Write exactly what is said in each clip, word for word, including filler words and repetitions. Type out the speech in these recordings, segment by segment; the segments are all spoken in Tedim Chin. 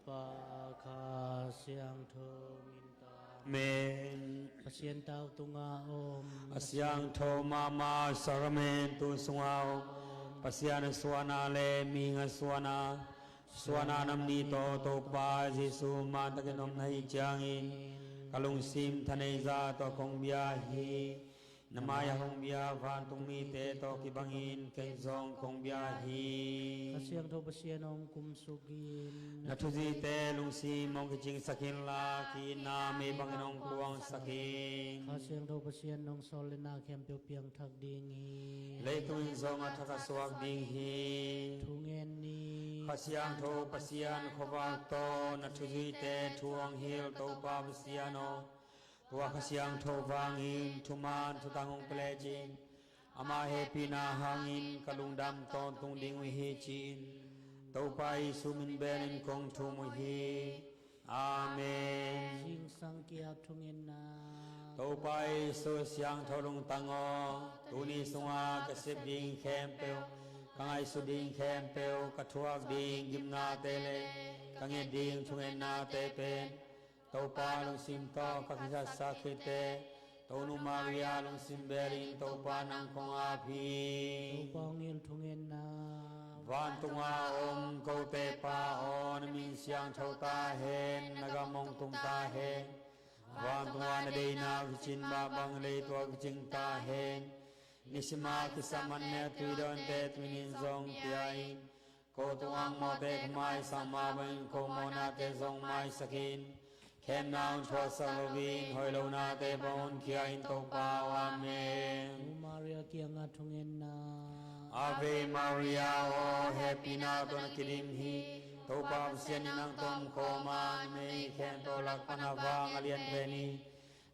Pa, Kha Siangtho min tawh. Amen. Pasian tau tunga om. A siangtho mahmah sakramentu sunga om Pasian a suahna le mihing a suahna, suahna nam nih tawh Topa Jesu mantakin om na hih ciangin ka lungsim thaneihzah tawh kong bia hi. Na mai-ah hong bia vantung mite tawh kibangin ken zong kong bia hi. Kha Siangtho Pasian hong kumsuk in. Na thuzuite lungsim hong kicingsak inla, ki-itna mei bangin hong kuangsak in. Kha Siangtho Pasian hong sawl le na khempeuh piangthak ding hi. Leitung in zong a thak a suak ding hi. Thungen ni. Kha Siangtho Pasian khuavak tawh na thuzuite thu hong hilh Topa Pasian aw, tua Kha Siangtho vangin thuman thutang hong pia lecin, ama hehpihna hangin ka lungdam tawntung ding uh hi, ci-in Topa Jesu min belin kong thum uh hi. Amen. Zingsang ki-ap thungetna. Topa Jesu siangtho lungtang aw, tuni sunga ka sep ding khempeuh, ka ngaihsut ding khempeuh, ka thuak ding gimnate le ka nget ding thungetnate pen Topa lungsim tawh ka kisatsak khit teh, Tonu Maria lungsim belin Topa nang kong ap hi. Topa hong hilh thungetna. Vantunga om kote Pa aw, na min siangtho ta hen, na gam hong tung ta hen. Vantunga na deihna kicin mah bang leitung ah kicing ta hen. Nisim a kisam manna tuidawnte tuni-in zong pia in. Ko tungah mawhte ka maisak mah bangin ko mawhnate zong maisak in. Khemna hong thuaksak loin hoih lonate bang hong khia in Topa aw. Amen. Tu Maria kiangah thungetna. Ave Maria aw, hehpihna tawh na kidim hi. Topa Pasian in nang tawh om khawm a, na mei khempeuh lak pan a vang a lian pen hi.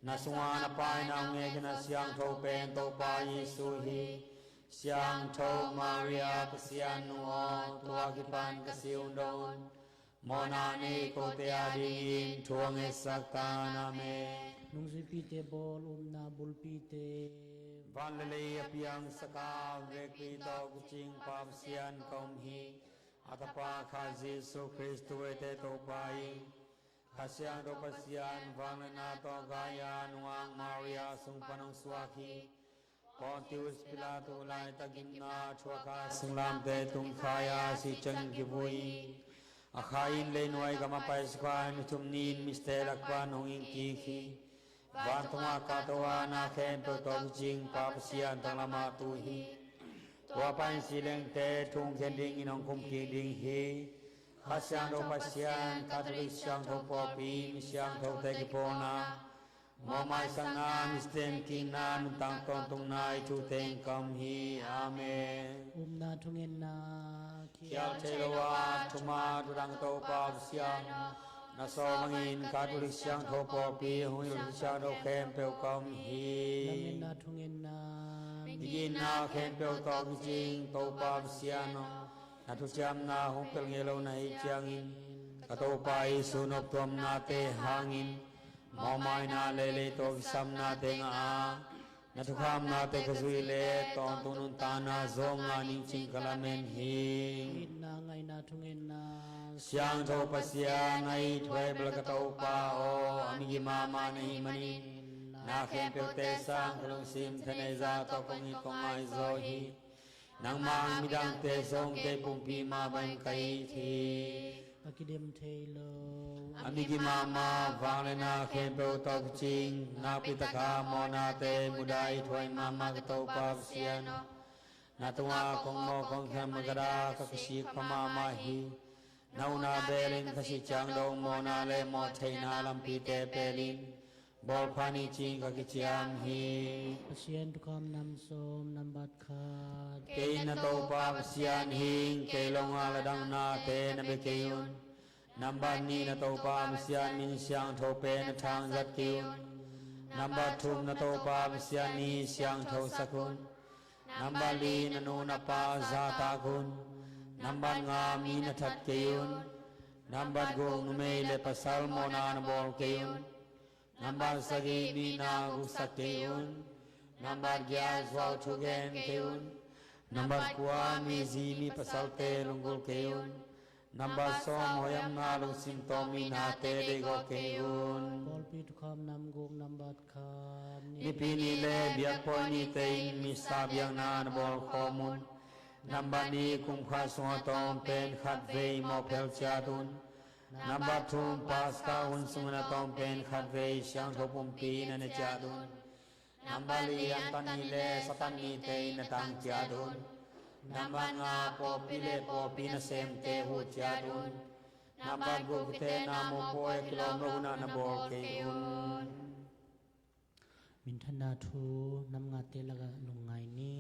Na sungah na Pa in hong ngei khin a siangtho pen Topa Jesu hi. Siangtho Maria Pasian nu aw, tua kipan ka si un dong un. Mawhna nei kote adingin thu hong ngetsak ta in. Amen. Nungzuipite bawl, upna bulpite. Van le lei a piangsak a, vekpi tawh kicing Pa Pasian ka um hi. A Tapa Kha Jesu Khrist eite Topa in, Kha Siangtho Pasian vangliatna tawh gai a, nungak Maria sung pan hong suak hi. Pontius Pilat laitak gimna thuak a, singlamteh tung khai a, sih ciangin kivui hi. A khai in leinuai gam ah paisuk a, ni thum ni-in mite lak pan hong hing kik hi. Vantung ah kahto a, na khempeuh tawh kicing Pa Pasian tanglam ah tu hi. Tua Pa in sih lengte thu hong khen dingin hong kum kik ding hi. Kha Siangtho Pasian, Catholic siangtho pawlpi, mi siangthote kipawlna, mawhmaisakna, mite kikna, nuntak tawntungna, hih thu teng ka um hi. Amen. Upna thungetna. Khial thei lo a, thuman thudang Topa Pasian, na sawl bangin Catholic siangtho pawlpi hong hilh siangtho khempeuh ka um hi. Lametna thungetna. Migitna khempeuh tawh kicing Topa Pasian aw, na thuciamna hong pel ngei lo na hih ciangin, ka Topa Jesu noptuamnate hangin, mawhmaina le leitung ah kisamnate ngah a, na thukham nate ka zuih leh tawntung nuntakna zong ngah ning ci-in ka lamen hi. Itna ngaihna thungetna. Siangtho Pasian, a ithuai bel ka Topa aw, a migi mahmah na hih manin na khempeuhte sang ka lungsim thaneihzah tawh kong it kong ngaihzaw hi. Nangmah in midangte zong kei pumpi mah bangin ka it hi. A kidem thei lo, a migi mahmah, vangliatna khempeuh tawh kicing, nakpi taka mawhnate mudah ithuai mahmah ka Topa Pasian aw, na tungah kong mawh kong khem a ka dah ka kisik pha mahmah hi. Na huhna belin ka sih ciang dong mawhna le mawhtheihna lampite pelin bawl pha ni ci-in ka kiciam hi. Pasian Thukham Nam Sawm, nambat khat. Kei na Topa Pasian hi ing, kei lawngah la dang nate na bia kei un. Nambat nih, na Topa Pasian min siangtho pen na thangzat kei un. Nambat thum, na Topa Pasian ni siangtho sak un. Nambat li, na nu na pa zahtak un. Nambat nga, mi na that kei un. Nambat guk, numei le pasal mawhna na bawl kei un. Nambat sagih, mi na guksak kei un. Nambat giat, zuau thu gen kei un. Nambat kua, mi zi mi pasalte lunggulh kei un. Nambat sawm, hoih amna lungsim tawh mi nate deih gawh kei un. Pawlpi thukham namguk nambat khat. Nipi ni le biakpawi nite in missa biakna na bawl khawm un. Nambat nih, kum khat sungah tawm pen khat vei mawhphel ciat un. Nambat thum, Paska hun sungah na tawm pen khat vei siangtho pumpi na ne ciat un. Nambat li, antan ni le satan nite in na tang ciat un. Nambat nga, pawlpi le pawlpi nasemte huh ciat un. Nambat guk, kitena mopawi a kilawm lo hunah na bawl kei un. Minthanna thu. Nam ngate lakah lungngai ni.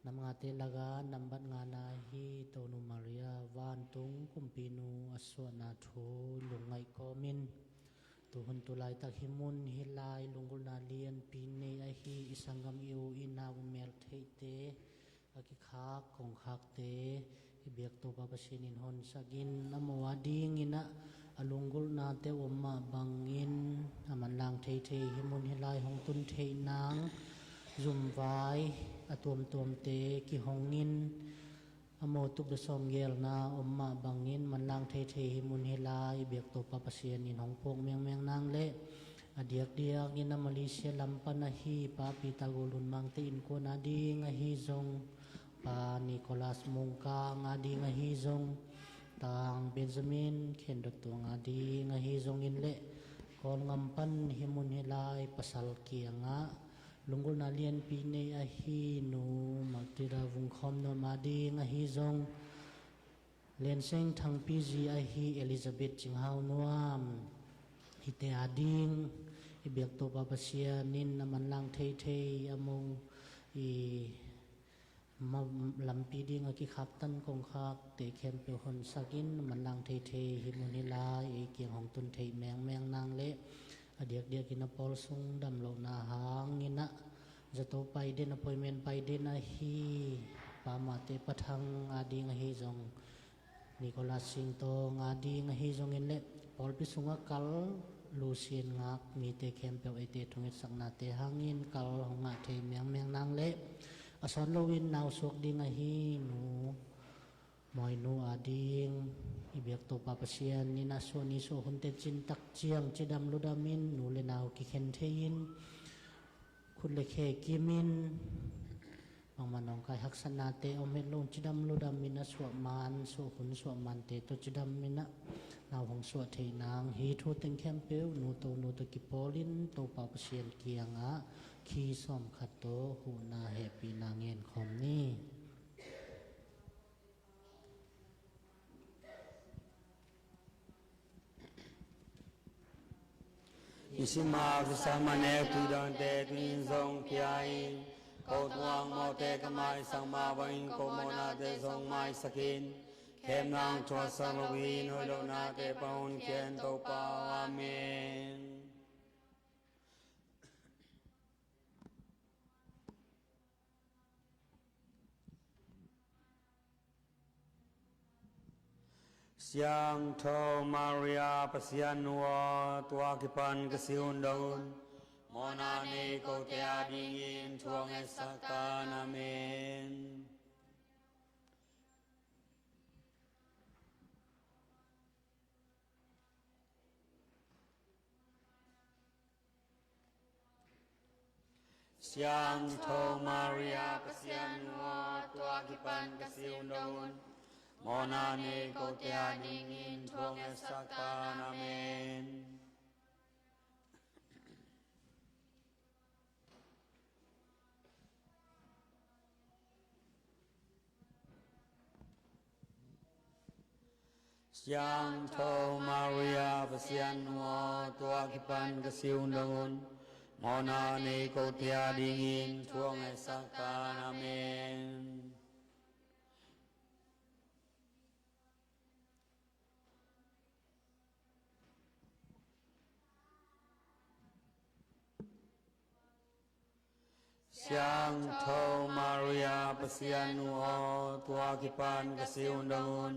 Nam ngate lakah nambat ngana hi Tonu Maria, vantung kumpinu a suahna thu lungngaih kawmin, tuhun tulaitak hih mun hih lai lunggulhna lianpi nei ahi i sanggam i u i nau i mel theihte, a kikhak kongkhakte, i biak Topa Pasian in honsak in, amau adingin ah a lunggulhnate om mah bangin a manlang theithei hih mun hih lai hong tun theih nang zumvai a tuamtuamte kihongin, amau tup le sawm gelna om mah bangin manlang theithei hih mun hih lai i biak Topa Pasian in hong puak mengmeng nang le, a diakdiak in a Malaysia lam pan ahi Pa Peter Golun Mangte innkuan ading ahi zong, Pa Nicholas Mungkang ading ahi zong, Tang Benjamin Khen Dot Tuang ading ahi zongin le, Kawlngam pan hih mun hih lai pasal kiangah lunggulhna lianpi nei ahi Nu Matilda Vung Khawm Nuam ading ahi zong, Lian Seng Thangpi zi ahi Elizabeth Cing Hau Nuam, hihte ading i biak Topa Pasian in a manlang theithei a mo i ma-, lampi ding a kikhaktan kongkhakte khempeuh honsak in a manlang theithei hih mun hih lai ei kiang hong tun theih mengmeng nang le, a diakdiak in a pawl sung damlohna hangin ah zato pai den, appointment pai den ahi Pa Mate Pathang ading ahi zong, Nicholas Singtawng ading ahi zongin le, pawlpi sungah kal lusian ngak mite khempeuh eite thungetsaknate hangin kal hong ngah thei mengmeng nang le, a sawt loin nau suak ding ahi Nu Mawi Nu ading i biak Topa Pasian in a suah ni suah hunte cintak ciang cidam ludam in, nu le nau kikhen thei in, khut le khe kim in, bangmah nawngkai haksatnate om het lo cidam ludam in, a suah man suah hun suah mante tawh cidam in ah nau hong suah thei nang, hih thu teng khempeuh Nu Tonu tawh kipawl in Topa Pasian kiangah khi sawm khat tawh huhna hehpihna ngen khawm ni. I sim a kisam a nek tuidante tuni-in zong pia in, ko tuang mawhte ka maisak mah bangin ko mawhnate zong maisak in. Khemna hong thuaksak lo hi, hoih lohnate pan hong khia in Topa aw. Amen. Siangtho Maria Pasian nu aw, tua kipan ka si hun dong un, mawhna nei kote adingin thu hong ngetsak tan. Amen. Siangtho Maria Pasian nu aw, tua kipan ka si hun dong un, mawhna nei kote adingin thu hong ngetsak tan. Amen. Siangtho Maria Pasian nu aw, tua kipan ka si hun dong un, mawhna nei kote adingin thu hong ngetsak tan. Amen. Siangtho Maria Pasian nu aw, tua kipan ka si hun dong un,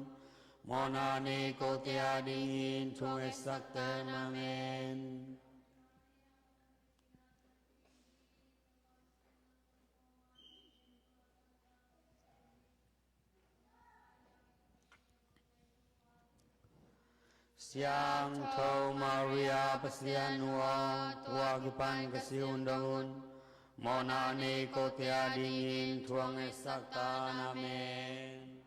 mawhna nei kote adingin thu hong ngetsak tan. Amen. Siangtho Maria Pasian nu aw, tua kipan ka si un dong un. Mawhna nei kote a dingin thu hong ngetsak tan. Amen.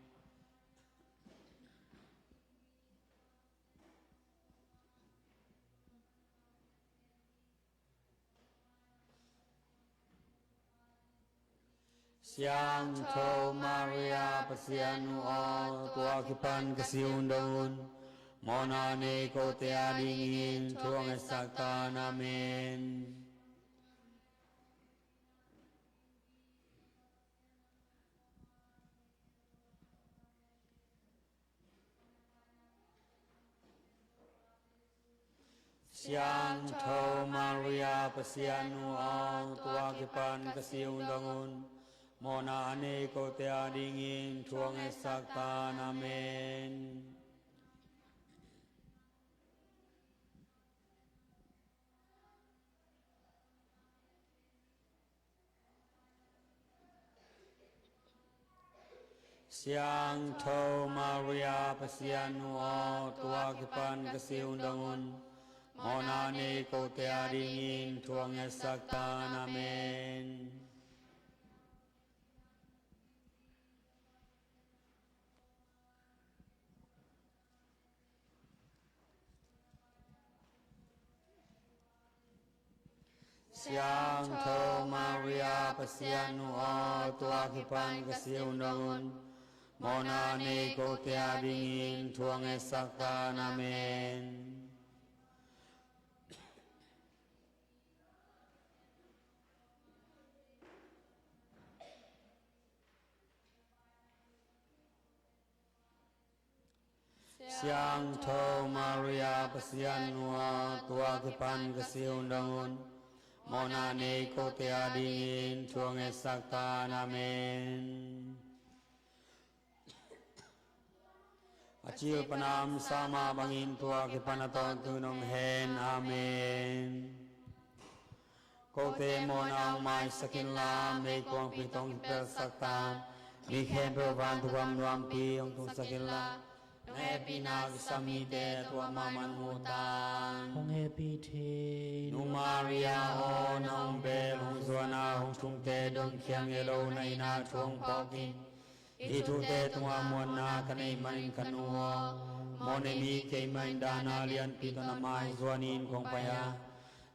Siangtho Maria Pasian nu aw, tua kipan ka si un dong un. Mawhna nei kote a dingin thu hong ngetsak tan. Amen. Siangtho Maria Pasian nu aw, tua kipan ka si un dong un. Mawhna nei kote a dingin thu hong ngetsak tan. Amen. Siangtho Maria Pasian nu aw, tua kipan ka si un dong un. Mawhna nei kote a dingin thu hong ngetsak tan. Amen. Siangtho Maria Pasian nu aw, tua kipan ka si un dong un. Mawhna nei kote a dingin thu hong ngetsak tan. Amen. Siangtho Maria Pasian nu aw, tua kipan ka si un dong un. Mawhna nei kote a dingin thu hong ngetsak tan. Amen. A cil pan a om sa mah bangin tua kipan a tawntung in om hen. Amen. Kote mawhna hong maisak inla, meikuangpi tawh hong kipelsak ta. Mi khempeuh vantung gam nuampi hong tungsak inla, nong hehpihna kisam mite tua mahmah hong ut ta. Hong hehpih thei. Nu Maria aw, nang hong bel hong zuan a hong thumte dong khiang ngei lo, na inn ah thu hong phawk in. Hih thute tungah muanna ka neih manin ka nu aw, mawhnei mi keimah in dahna lianpi tawh na mai zuanin kong pai a,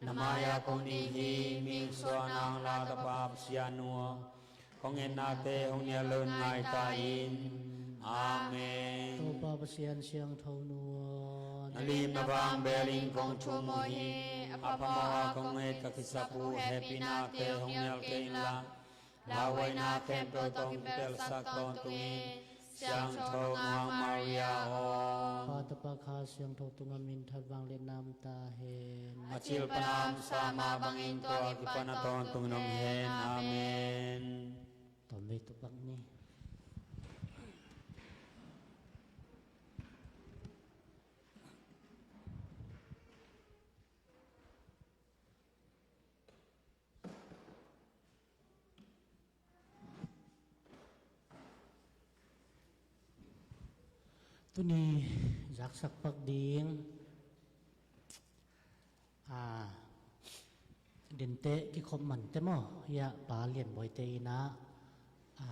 na mai-ah kong ding hi. Mihing suahna hong la Tapa Pasian nu aw, kong etnate hong nial loin ngai ta in. Amen. Topa Pasian siangtho nu aw, na lim na vang belin kong thum uh hi. A phamawh a kong et ka kisap uh hehpihnate hong nial kei inla, lauhuaina khempeuh tawh hong kipelsak tawntung in. Siangtho Nungak Maria aw, Pa, Tapa, Kha Siangtho tungah minthat vangliatna om ta hen. A cil pan a om sa mah bangin tua kipan a tawntung in om hen. Amen. Tawm vei tuk bang ni. Tuni zaksak pak ding, a, dente kikhop mante maw, hiah Pa Lian Bawi te inn ah, a,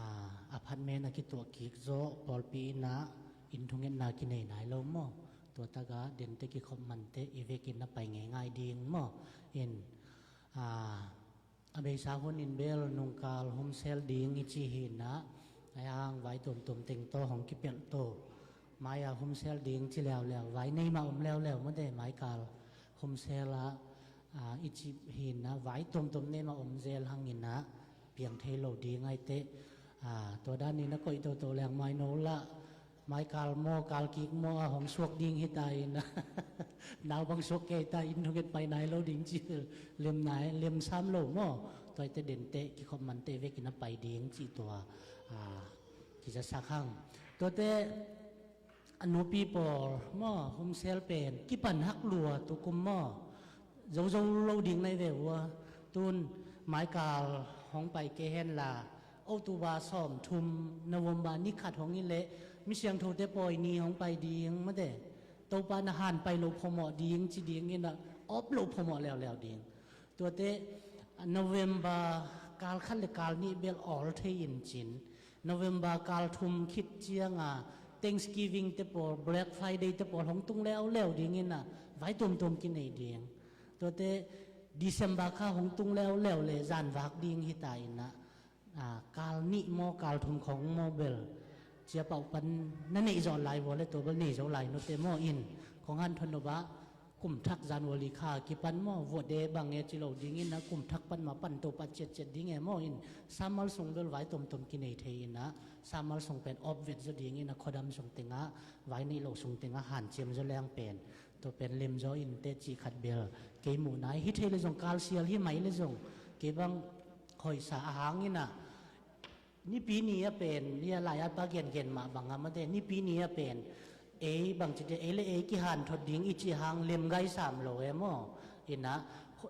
apartment a kituah kik zawh pawlpi inn ah inn thungetna kinei nai lo maw. Tua takah dente kikhop mante i vekin na pai ngeingai ding maw. In, a, a beisa hun in bel nungkal humsel ding i ci hi inah, a hang vai tuamtuam teng tawh hong kipelh to. Mai-ah humsel ding ci leuleu, vai nei mah om leuleu mawte, maikal humsel ah, a, i cih hi inah, vai tuamtuam nei mah om zel hang inah, piang thei lo ding aiteh, a, tua danin a koih toto leng mai no lah, maikal maw, kal kik maw, a hong suak ding hi ta in. Nau bang suak kei ta in, thunget pai nai lo ding ci, lem nai, lem sam lo maw. Tua aiteh dente kikhop mante vekin a pai ding ci tua, a, kizasak hang. Tuate, a nupi pawl maw, humsel pen kipan hak lua tukum maw. Zozo lo ding nai ve ua. Tun maikal hong pai kei hen la, October sawmthum, November ni khat hong hi leh, mi siangthote pawi ni hong pai ding mawte. Topa na han pai lo phamawh ding ci ding in a, op lo phamawh leuleu ding. Tuate November kal khat le kal nih bel awl thei in cin, November kal thum khit cianga Thanksgiving te pawl, Black Friday te pawl hong tung leuleu ding in a, vai tuamtuam kinei ding. Tuate December kha hong tung leuleu le zanvak ding hi ta in a, a, kal nih maw, kal thum khawng maw bel, cia pauh pan na neih zawh lai vua le tua bel nei zo lai nute maw in, kong hanthawn nop ah, kum thak January kha kipan maw, vuah de bang e ci lo ding in a, kum thak pan mah pan to pat ciatciat ding e maw in, summer sung bel vai tuamtuam kinei thei in a, summer sung pen op vet zaw ding in a, khuadam sung tengah, vai neih lo sung tengah hanciam zaw leng pen, tua pen lem zaw in te cih khat bel kei muhna hi. Hi thei le zong kal sial hi mai le zong kei bang hoihsa a hang in a, Nipi ni a pen, ni a lai-at pa gengen mah bang a mate, Nipi ni a pen ei bangci te, ei le ei kihanthot ding i cih hang lem gai sam lo e maw? In a,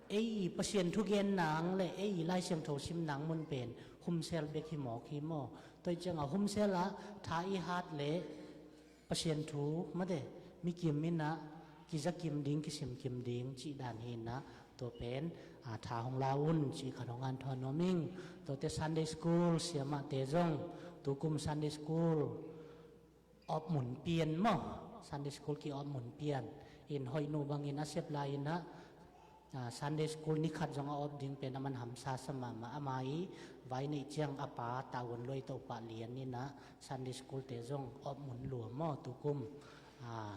ei i Pasian thu gen nang le ei i Lai Siangtho sim nang mun pen humsel bek hi mawk hi maw? Tua i ciangah humsel ah tha i hat le Pasian thu mate, mi kim in a kiza kim ding, kisim kim ding cih dan hi in a, tua pen, a, tha hong la un cih khat hong hanthawn nuam ing. Tuate Sunday school siamahte zong, tukum Sunday school op mun pian maw? Sunday school ki op mun pian. In hoih nu bangin a sep lai in a, a, Sunday school ni khat zong a op ding pen a man hamsa sa mahmah. Ama i vai neih ciang a pa Tavuan Luai Topa lian in a Sunday school te zong op mun lua maw tukum. A,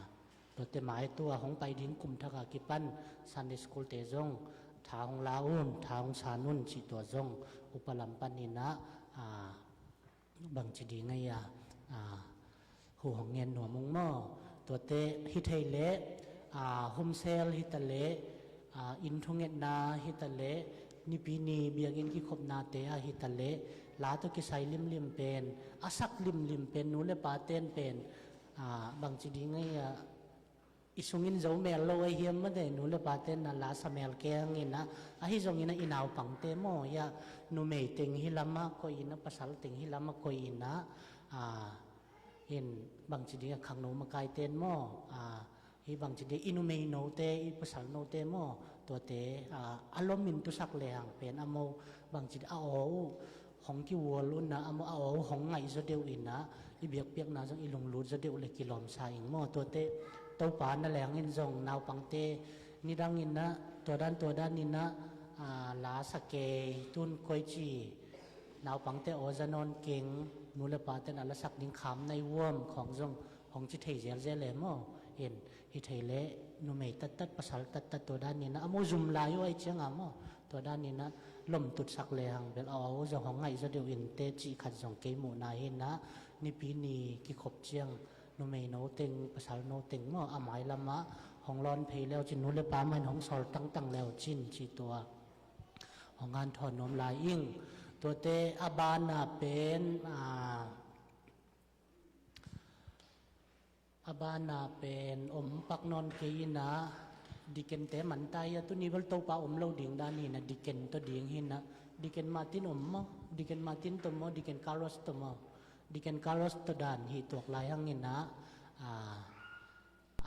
tuate mai tua hong pai ding kum thak a kipan Sunday school te zong tha hong la un, tha hong san un cih tua zong upa lam pan in a, a, bangci ding a, a, hu hong ngen nuam ung maw? Tuate hi thei le, a, humsel hi ta le, a, inn thungetna hi ta le, Nipi ni biakinn kikhopnate ah hi ta le, la tawh kisai limlim pen, a sak limlim pen, nu le pa ten pen, a, bangci ding a, i sungin zo mel lo ahi hiam mate, nu le pa ten a la sa mel keng in a, ahi zongin a i naupangte maw, ia numei teng hi lam ah koih in a, pasal teng hi lam ah koih in a, a, in bangci ding a khangno makai ten maw, a, hi bangci ding i numei note, i pasal note maw, tuate, a, a lom in tusak lehang pen a mo bangci ding a aw uh hong kivual un a, a mo a aw uh hong ngaih zaw deuh in a, i biakpiakna zong i lunglut zaw deuh le kilawmsa ing maw. Tuate Topa na leng in zong naupangte nidang in a, tua dan tua dan in a, a, la sa kei tun koici, naupangte aw za nawn keng, nu le pa ten a la sak ding kham nai vuam khawng zong hong ci thei zelzel e maw. In hi thei le numei tattat, pasal tattat tua dan in a, a mo zum lai uh ahi ciang a maw, tua dan in a lom tutsak lehang bel a aw uh zong hong ngaih zaw deuh in te cih khat zong kei muhna hi in a, Nipi ni kikhop ciang numei no teng, pasal no teng maw, a mailam ah hong lawn phei leu cin, nu le pa mah in hong sawl tangtang leu cin cih tua hong hanthawn nuam lai ing. Tuate a bana pen, a, a bana pen om pak nawn kei in a, dikente man ta hi a, tuni bel Topa om lo ding dan hi in a, diken tawh ding hi in a, diken Martin om maw, diken Martin tawh maw, diken Carlos tawh maw, diken Carlos tawh dan hi tuak lai hang in a, a,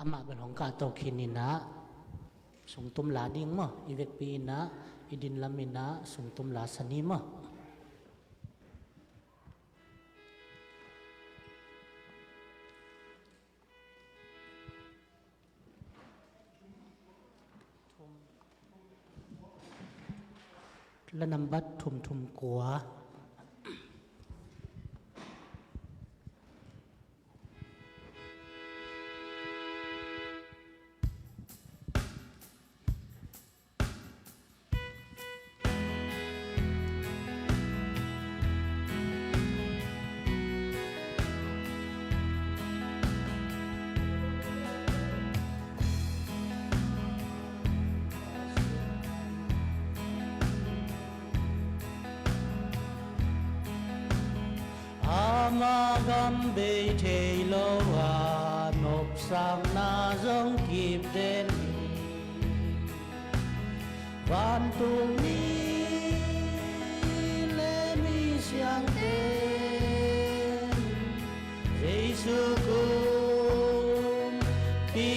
amah bel hong kahto khin in a, sungtum la ding maw, i vekpi in a, i din lam in a, sungtum la sa ni maw. La nambat thum thum kua. Ama gam bei thei lo a, nopsakna zong kip den hi. Vantung mi le mi siangtho, Jesu kumpi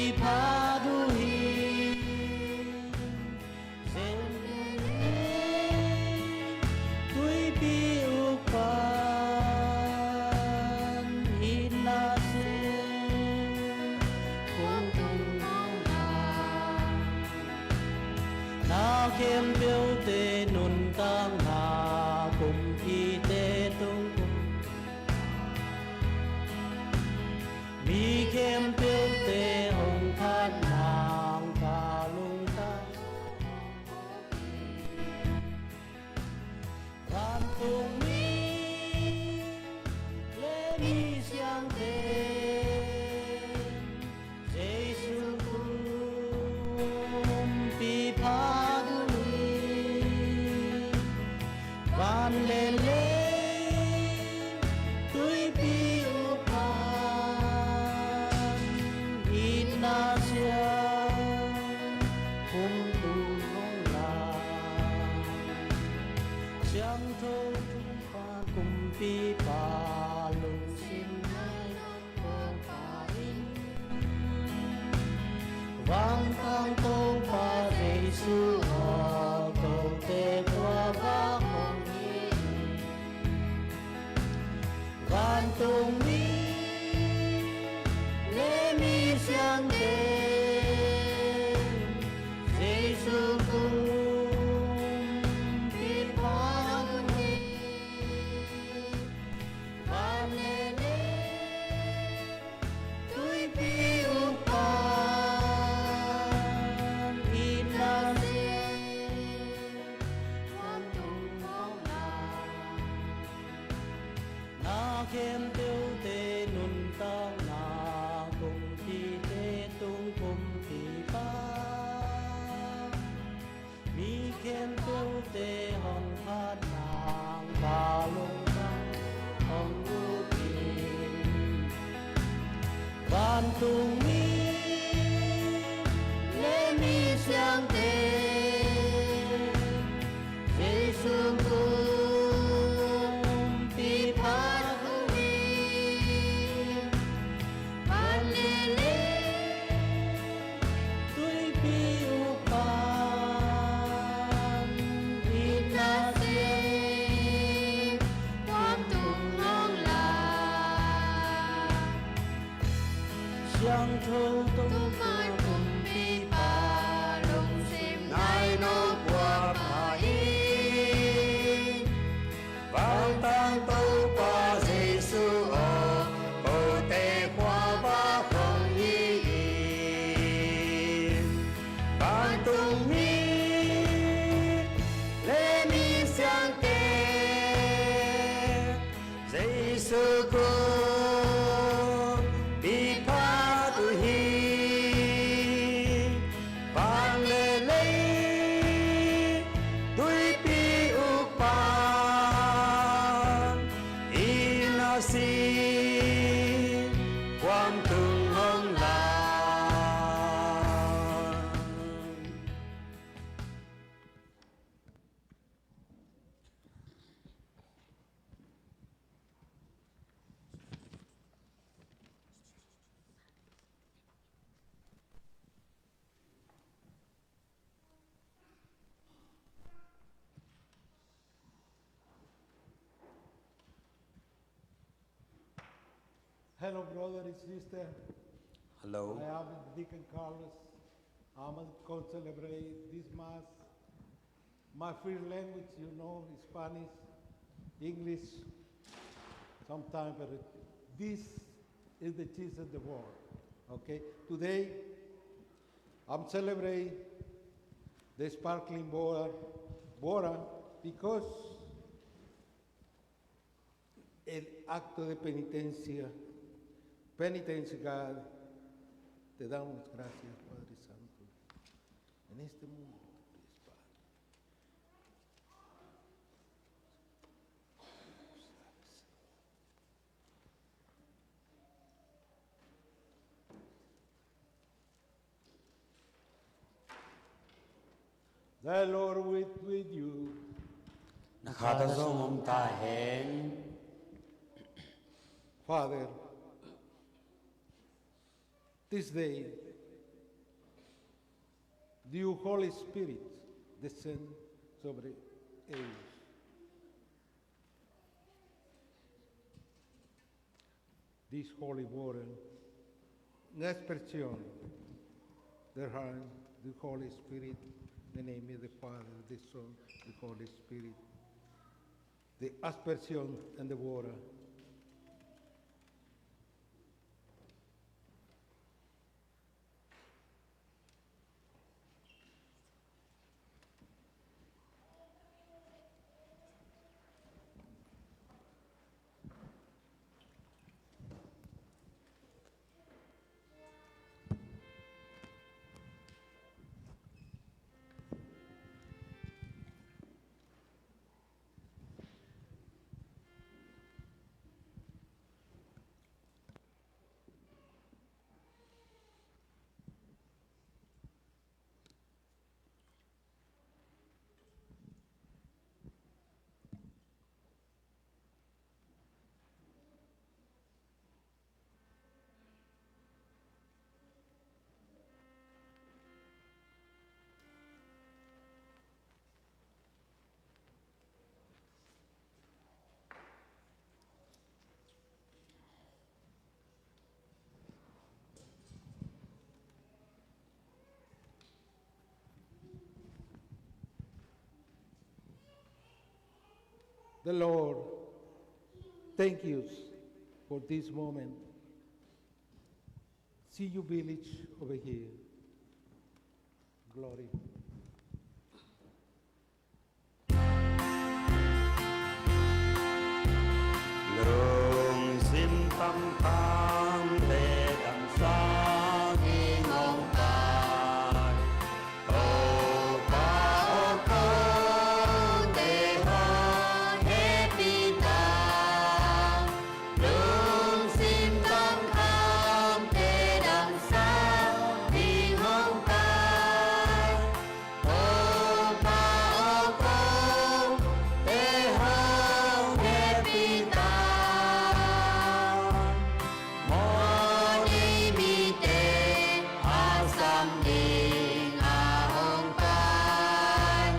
Khempeuhte nuntakna kumpite tung, mi khempeuhte hong phat nang ka lungtang. Vantungmi le mi siangthe, Jesu kumpi phat uh hi. Van le lei, tuipi upan, itna siang, kumtung hong la. Siangtho Topa kumpipa, lungsim nai Topa in. Vantang Topa Jesu aw, kote kua vak hong hi. Vantungmi le mi siangthe, Jesu kumpi phat uh hi. Van le lei, tuipi upan, itna siang, vantung hong la. Na khempeuhte nuntakna kumpite tung kumpipa, mi khempeuhte hong phat nang ka lungtang hong up hi. Vantungmi le mi siangthe, Jesu kumpi phat uh hi. Van le lei, tuipi upan, itna siang, vantung hong la. Siangtho Topa kumpipa, lungsim nai no kua pha hi. Vantang Topa Jesu aw, kote kua vak hong hi. Vantungmi le mi siangthe, Jesu kumpi phat uh hi. Van le lei, tuipi upan, itna siang, vantung hong la. Hello, brother and sister. Hello. I am Deacon Carlos. I'm going to celebrate this Mass. My first language, you know, is Spanish, English, sometimes, but this is the Jesus of the world. Okay? Today, I'm celebrating the sparkling water, water because el acto de penitencia, penitence, God, te damos gracias, Padre Santo, en este momento, Padre. The Lord with, with you. Na khat ah zong om ta hen. Father, this day, the Holy Spirit descend sobre ellos. This holy water, en expresión de the Holy Spirit, In the name of the Father, the Son, the Holy Spirit. The aspersion and the water. The Lord, thank you for this moment. See you village over here. Glory. Lungsim tangtang leh damsa ding hong pai. Topa aw, kote hong hehpih ta. Lungsim tangtang leh damsa ding hong pai. Topa aw, kote hong hehpih ta. Mawhnei mite a sam ding a hong pai.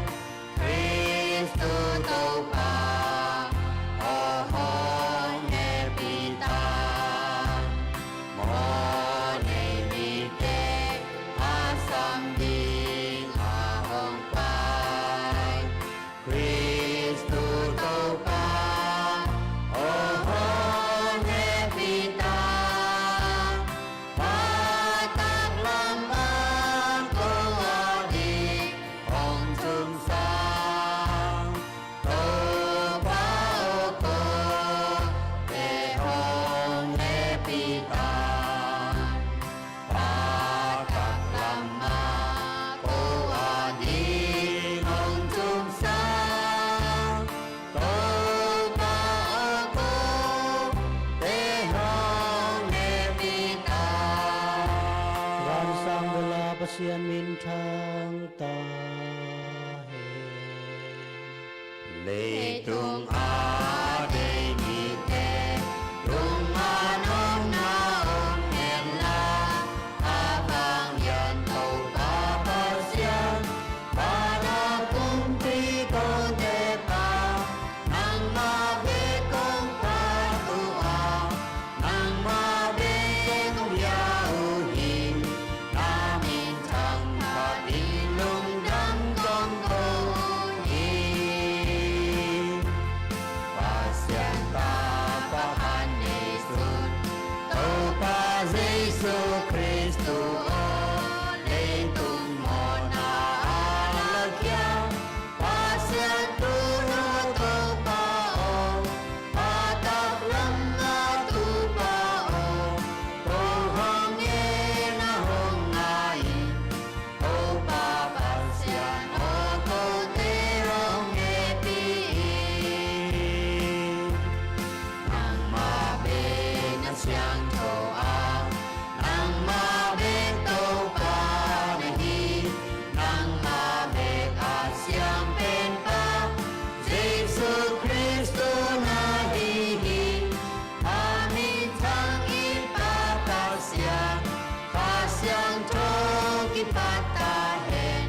Khristu Topa aw, hong hehpih ta. Mawhnei mite a sam ding a hong pai. Khristu Topa aw, hong hehpih ta. Pa taklam ah ko ading hong tung sa. Topa aw, kote hong hehpih ta. Pa taklam ah ko ading hong tung sa. Topa aw, kote hong hehpih ta. Vansang bul a Pasian minthang ta hen. Leitung a deih mite lungmuang omna om hen la, a vanglian Topa Pasian, vanah kumpi kote pa, nangmah bek kong phat uh a, nangmah bek kong hia uh hi. Na minthang khat in lungdam kong ko uh hi. Pasian tapa khat nei sun, Topa Jesu Khristu aw, leitung mawhna a lakhia, Pasian thunawh Topa aw, pa taklam ah tu Pa aw, ko hong en a hong ngai in, Topa Pasian aw, kote hong hehpih in. Nangmah bek na siangtho a, nangmah bek Topa na hi, nangmah bek a siangpenpa Jesu Khristu na hi hi. A minthang i Pa Pasian, Kha Siangtho kipat ta hen.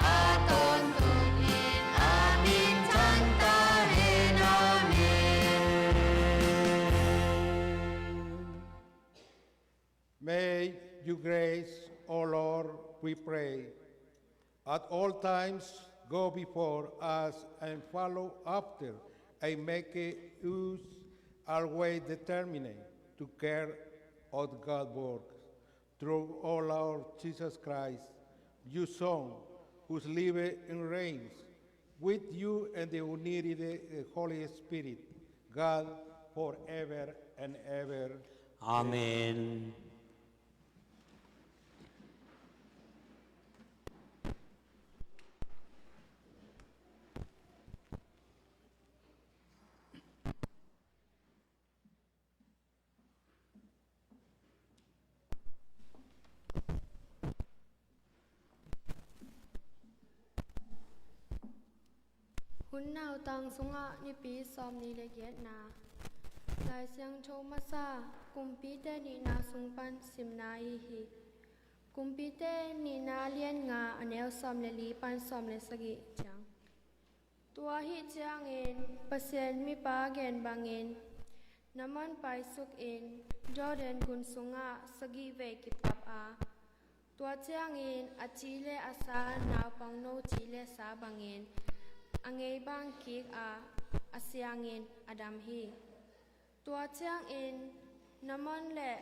A tawntung in a minthang ta hen. Amen. May you grace, O Lord, we pray, at all times go before us and follow after, and make us always determined to care of God's work through our Lord Jesus Christ, your Son, who lives and reigns with you and the unity of the Holy Spirit, God, forever and ever. Amen. Hun nautang sungah Nipi sawmnih le giatna. Lai Siangtho masa, Kumpite nihna sung pan simna ahi hi. Kumpite nihna lian nga, a neu sawm le li pan sawm le sagih ciang. Tua ahih ciangin Pasian mipa gen bangin Naaman paisukin Jordan gun sungah sagih vei kipap a, tua ciangin a ci le a sa naupangno ci le sa bangin a ngei bang kik a, a siangin a dam hi. Tua ciangin Naaman le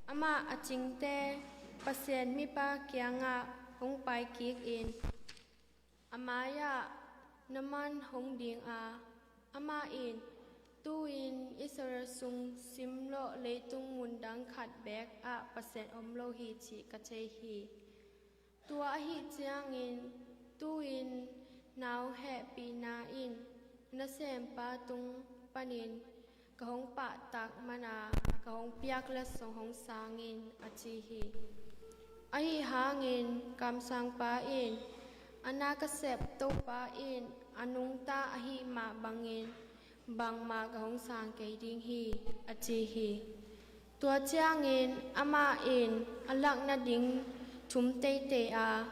amah a cingte Pasian mipa kiangah hong pai kikin, a mai-ah Naaman hong ding a, amah in, "Tu-in Israel sung simlawh leitung mundang khat beek ah Pasian om lo hi cih ka thei hi. Tua ahih ciangin tu-in na hong hehpihna in na nasempa tung panin ka hong pahtak man a, ka hong piak letsong hong sang in," a ci hi. Ahi hangin kamsangpa in, "A na ka sep Topa in a nungta ahih mah bangin bangmah ka hong sang kei ding hi," a ci hi. Tua ciangin amah in a lak nading thum teitei a,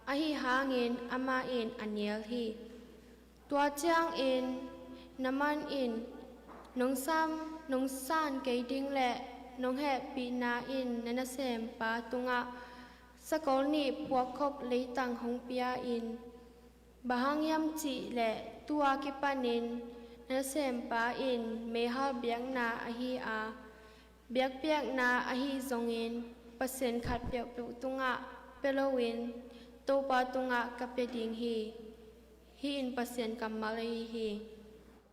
ahi hangin amah in a nial hi. Tua ciangin Naaman in, "Nong sam, nong san kei ding le nong hehpihna in na nasempa tungah sakol nih puakkhop leitang hong pia in. Bang hang hiam cih leh tu-a kipanin na nasempa in meihal biakna ahi a, biakpiakna ahi zongin Pasian khat peuhpeuh tungah pia loin Topa tungah ka pia ding hi. Hih in Pasian kammal ahi hi."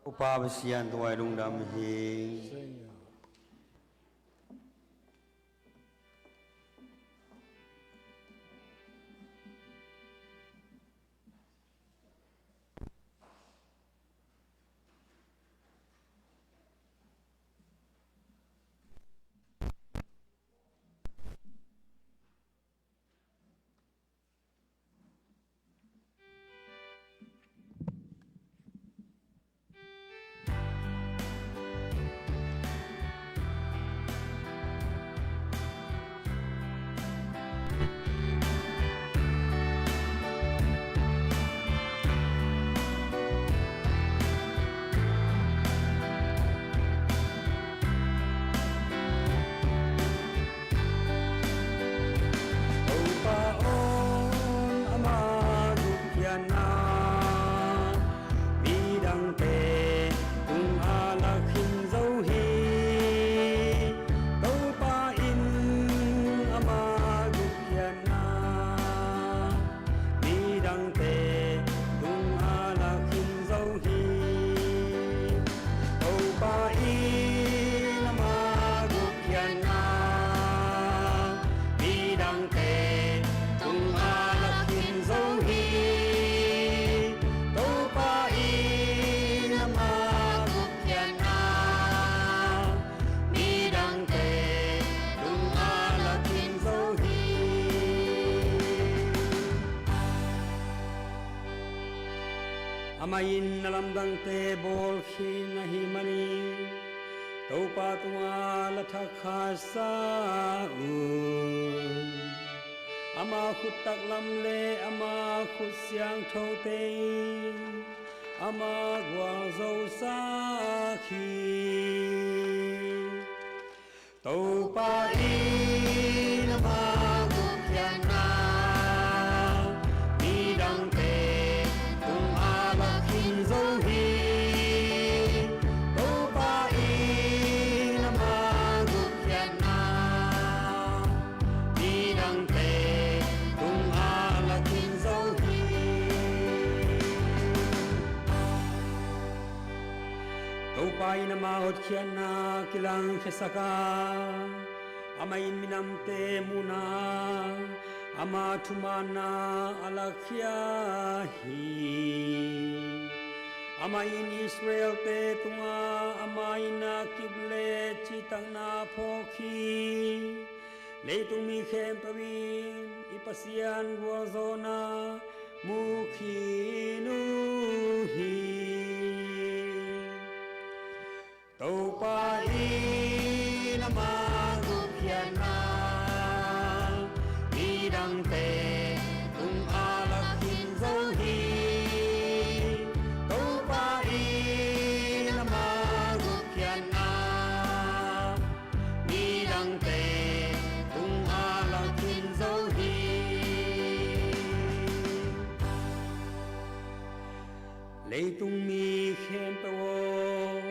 Topa Pasian tungah i lungdam hi. Topa aw, ama gupkhiatna midangte tungah lak khin zo hi. Topa in ama gupkhiatna midangte tungah lak khin zo hi. Topa in ama gupkhiatna midangte tungah lak khin zo hi. Topa in ama gupkhiatna midangte tungah lak khin zo hi. Amah in na lamdangte bawl khin ahih manin Topa tungah la thak kha sa un. Ama khut taklam le ama khut siangthote in ama gualzo sak hi. Topa in ama gupkhiatna mi Ama hotkhiatna kilangkhiasak a, amah in minamte muhna, ama thumaanna a lakkhia hi. Amah in Israel-te tungah ama in a kip le cihtakna phawk hi. Leitung mi khempeuh in i Pasian gualzawhna mu khin uh hi. Topa in ama gupkhiatna midangte tungah lak khin zo hi. Topa in ama gupkhiatna midangte tungah lak khin zo hi. Leitung mi khempeuh aw,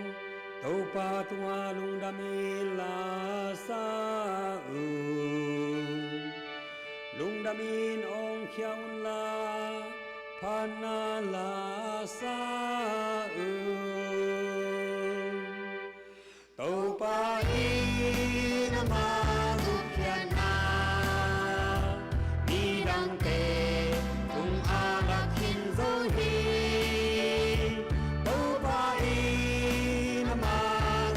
Topa tungah lungdamin la sa un. Lungdamin awngkhia unla, phatna la sa un. Topa in ama gupkhiatna midangte tungah lak khin zo hi. Topa in ama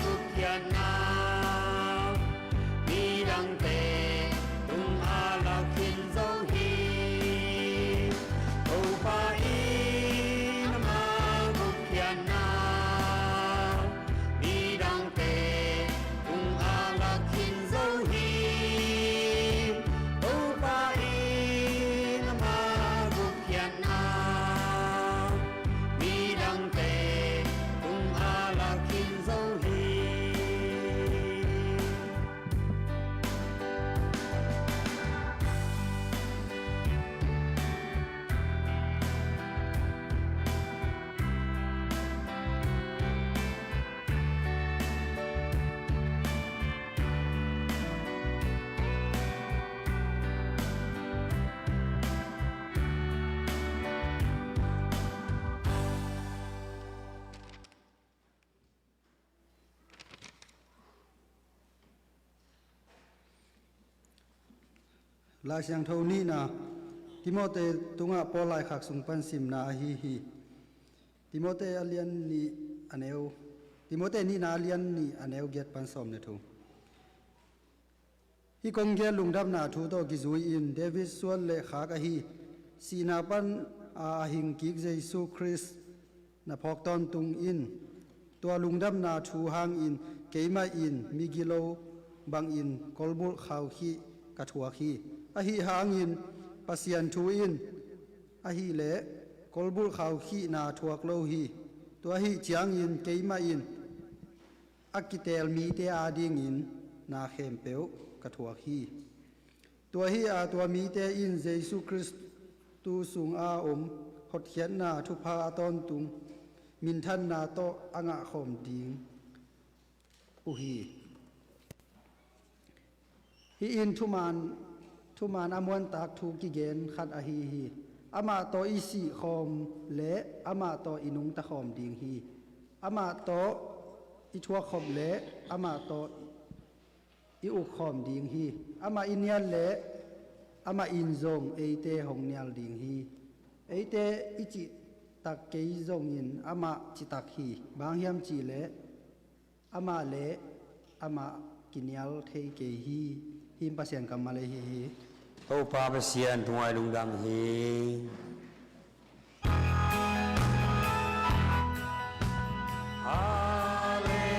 gupkhiatna midangte tungah lak khin zo hi. Topa in ama gupkhiatna midangte tungah lak khin zo hi. Topa in ama gupkhiatna midangte tungah lak khin zo hi. Lai Siangtho nihna, Timote tungah Paul laikhak sung pan simna ahi hi. Timote a lian nih a neu, Timote nihna a lian nih a neu giat pan sawm le thum. Hih kong gen lungdamna thu tawh kizui-in David suan le khak ahi, sihna pan a, a hing kik Jesu Khrist na phawk tawntung in, tua lungdamna thu hangin keimah in migilo bangin kolbulh khaukhih ka thuak hi. Ahi hangin Pasian thu in ahih leh kolbulh khaukhihna thuak lo hi. Tua ahih ciangin keimah in a kiteel mite adingin na khempeuh ka thuak hi. Tua hi a, tua mite in Jesu Khrist tu sunga om hotkhiatna thupha a tawntung minthanna tawh a ngahkhawm ding uh hi. Hih in thuman, thuman a muantak thu kigen khat ahi hi. Amah tawh i sihkhawm le amah tawh i nungtakhawm ding hi. Amah tawh i thuakkhop le amah tawh i ukkhawm ding hi. Amah i nial le amah in zong eite hong nial ding hi. Eite i cihtak kei zongin amah citak hi. Bang hiam cihleh amah le amah kinial thei kei hi. Hih Pasian kammal ahi hi. Topa Pasian tungah i lungdam hi. Halleluia,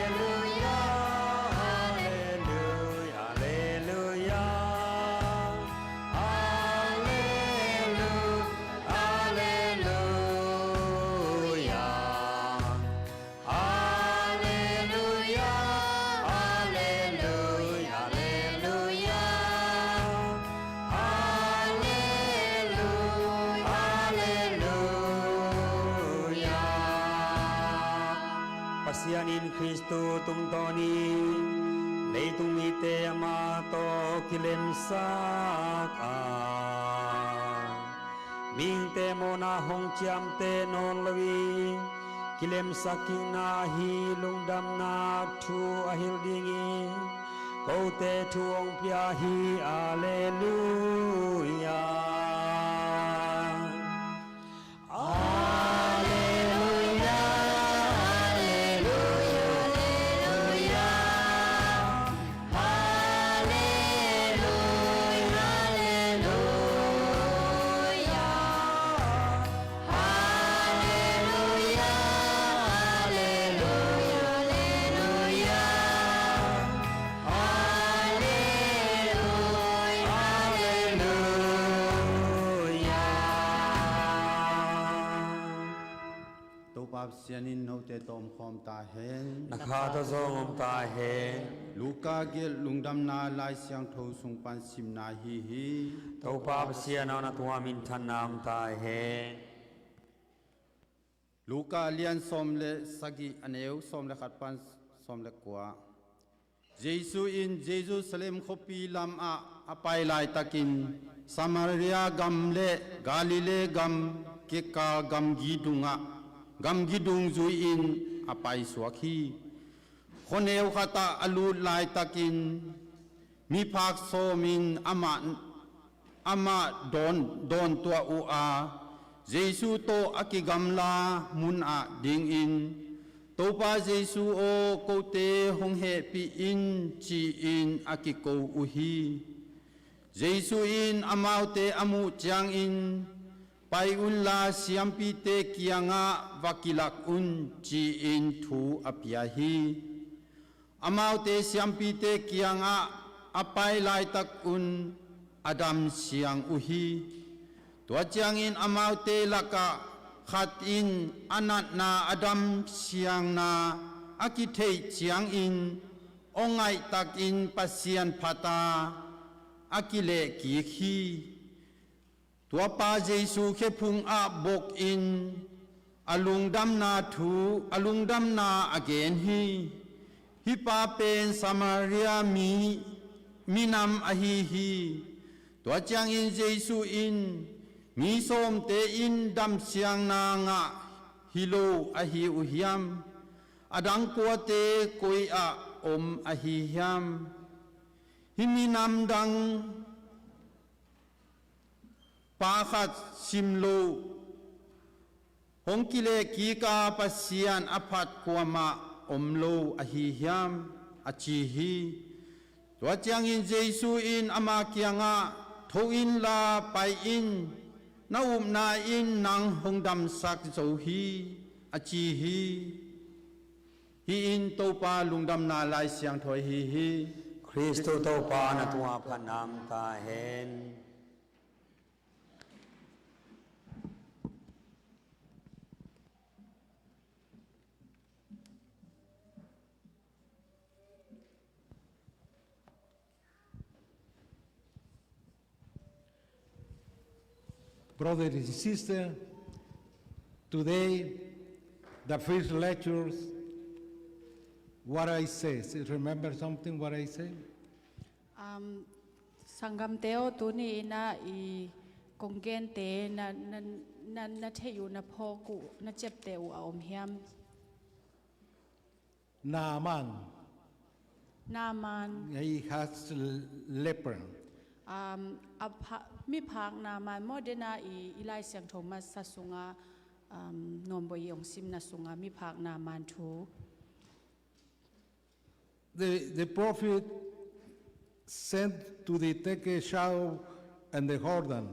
halleluia, halleluia. Halleluia, halleluia. Halleluia, halleluia, halleluia. Halleluia, halleluia. Pasian in Khristu tungtawnin leitung mite amah tawh kilemsak a, mihingte mawhna hong ciamteh nawn lo-in Kilemsak kikna hi, lungdamna thu a hilh dingin kote thu hong pia hi. Alleluia. Alleluia, alleluia, alleluia. Alleluia, alleluia. Alleluia, alleluia, alleluia. Alleluia, alleluia. Topa Pasian in note tawh om khawm ta hen. Na kha tawh zong om ta hen. Luka gelh lungdamna Lai Siangtho sung pan simna hi hi. Topa Pasian aw, na tungah minthanna om ta hen. Luka lian sawm le sagih, a neu sawm le khat pan sawm le kua. Jesu in Jerusalem khuapi lamah a pai laitakin Samaria gam le Galilee gam kikal gamgi dungah, gamgi dung zui-in a paisuak hi. Khuaneu khatah a lut laitakin miphak sawmin amah, amah dawn, dawntuah uh a, Jesu tawh a kigamla munah dingin, "Topa Jesu aw, kote hong hehpih in," ci-in a kiko uh hi. Jesu in amaute a muh ciangin, "Pai unla, siampite kiangah va kilak un," ci-in thu a pia hi. Amaute siampite kiangah a pai laitakun a damsiang uh hi. Tua ciangin amaute lakah khat in a natna a damsiangna a kitheih ciangin aw ngaihtakin Pasian phat a, a kilehkik hi. Tua pa Jesu khephung ah bokin a lungdamna thu, a lungdamna a gen hi. Hih pa pen Samaria mi, minam ahi hi. Tua ciangin Jesu in, "Mi sawmte in damsiangna ngah hi lo ahi uh hiam? A dang kuate koi ah om ahi hiam? Hih minam dang pa khat sim lo, hong kilehkik a Pasian a phat kuamah om lo ahi hiam?" a ci hi. Tua ciangin Jesu in ama kiangah, "Tho inla pai in, na upna in nang hong damsak zo hi," a ci hi. Hih in Topa lungdamna Lai Siangtho ahi hi. Khristu Topa, na tungah phatna om ta hen. Brother and sister, today the first lectures, what I say, remember something what I say? Um, sanggamte aw, tuni in ah i kong gente na, na, na, na theih uh, na phawk uh, na ciapteh uh a om hiam? Naaman. Naaman. He has l-, leper. Um, a pha-, miphak Naaman maw, dena i, i Lai Siangtho masa sunga, um, Nuambawi i hong simna sunga miphak Naaman thu. The, the prophet sent to the take a shower and the Jordan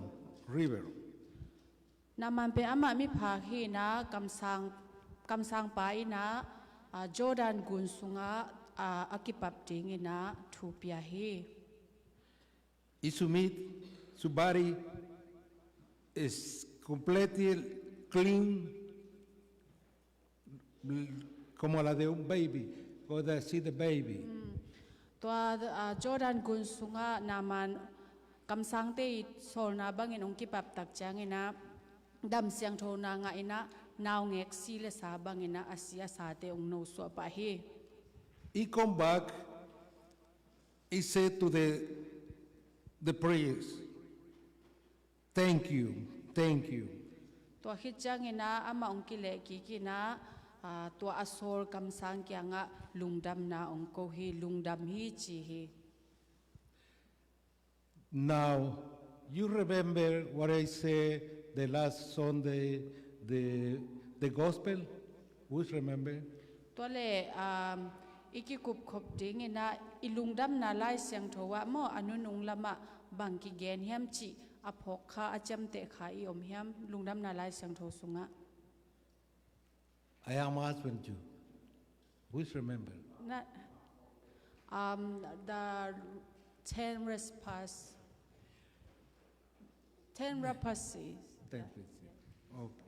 River. Naaman pen amah miphak hi in ah, kamsang, kamsangpa in ah, ah, Jordan gun sungah, ah, a kipap ding in ah thu pia hi. Isumit, subari is completely clean, como la de un baby, go there see the baby. Mm. Tua, ah, Jordan gun sungah Naaman kamsangte i sawlna bangin hong kipap tak ciangin ah, dam siangthona ngah in ah, naungek si le sa bangin ah, a si a sate hong nosuah pah hi. He come back, he said to the, the priest, "Thank you, thank you." Tua khit ciangin ah, amah hong kilehkik in ah, Ah, tua a sawl kamsang kiangah lungdamna ong ko hi, lungdam hi ci hi. Now, you remember what I said the last Sunday, the, the gospel? Who's remember? Tua le, um, i kikupkhop dingin ah i lungdamna Lai Siangtho ah maw, a nunung lamah bang kigen hiam cih a phawk kha, a ciamteh kha i om hiam lungdamna Lai Siangtho sungah? I am asking you. Who's remember? Na, um, the ten lepers. Ten lepers. Ten lepers. Okay.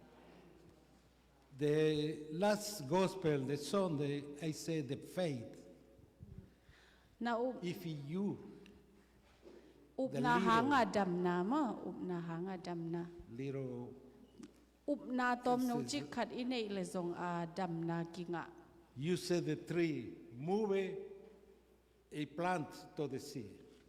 The last gospel, the Sunday, I say the faith. Na up, if you, upna hanga damna maw, upna hanga damna. Little Upna tawmno cik khat i neih le zong a damna kingah. You see the tree move, a plant to the sea.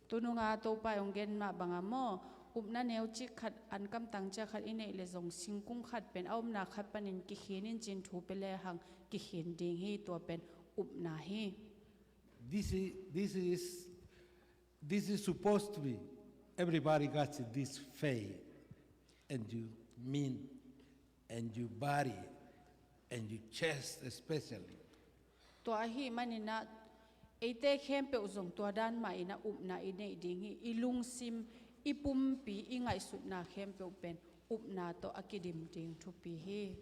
Tununga Topa i ong gen mah banga maw, upna neu cik khat, an kamtang ciak khat i neih le zong singkung khat pen a omna khat panin kikhinin cin thu pia le hang kikhin ding hi, tua pen upna hi. This is, this is, this is supposed to be everybody got this faith, and you mean, and your body, and your chest especially. Tua ahih maninah eite khempeuh zong tua dan mah inah upna i neih ding hi. I lungsim, i pumpi, i ngaihsutna khempeuh pen upna tawh a kidim ding thupi hi.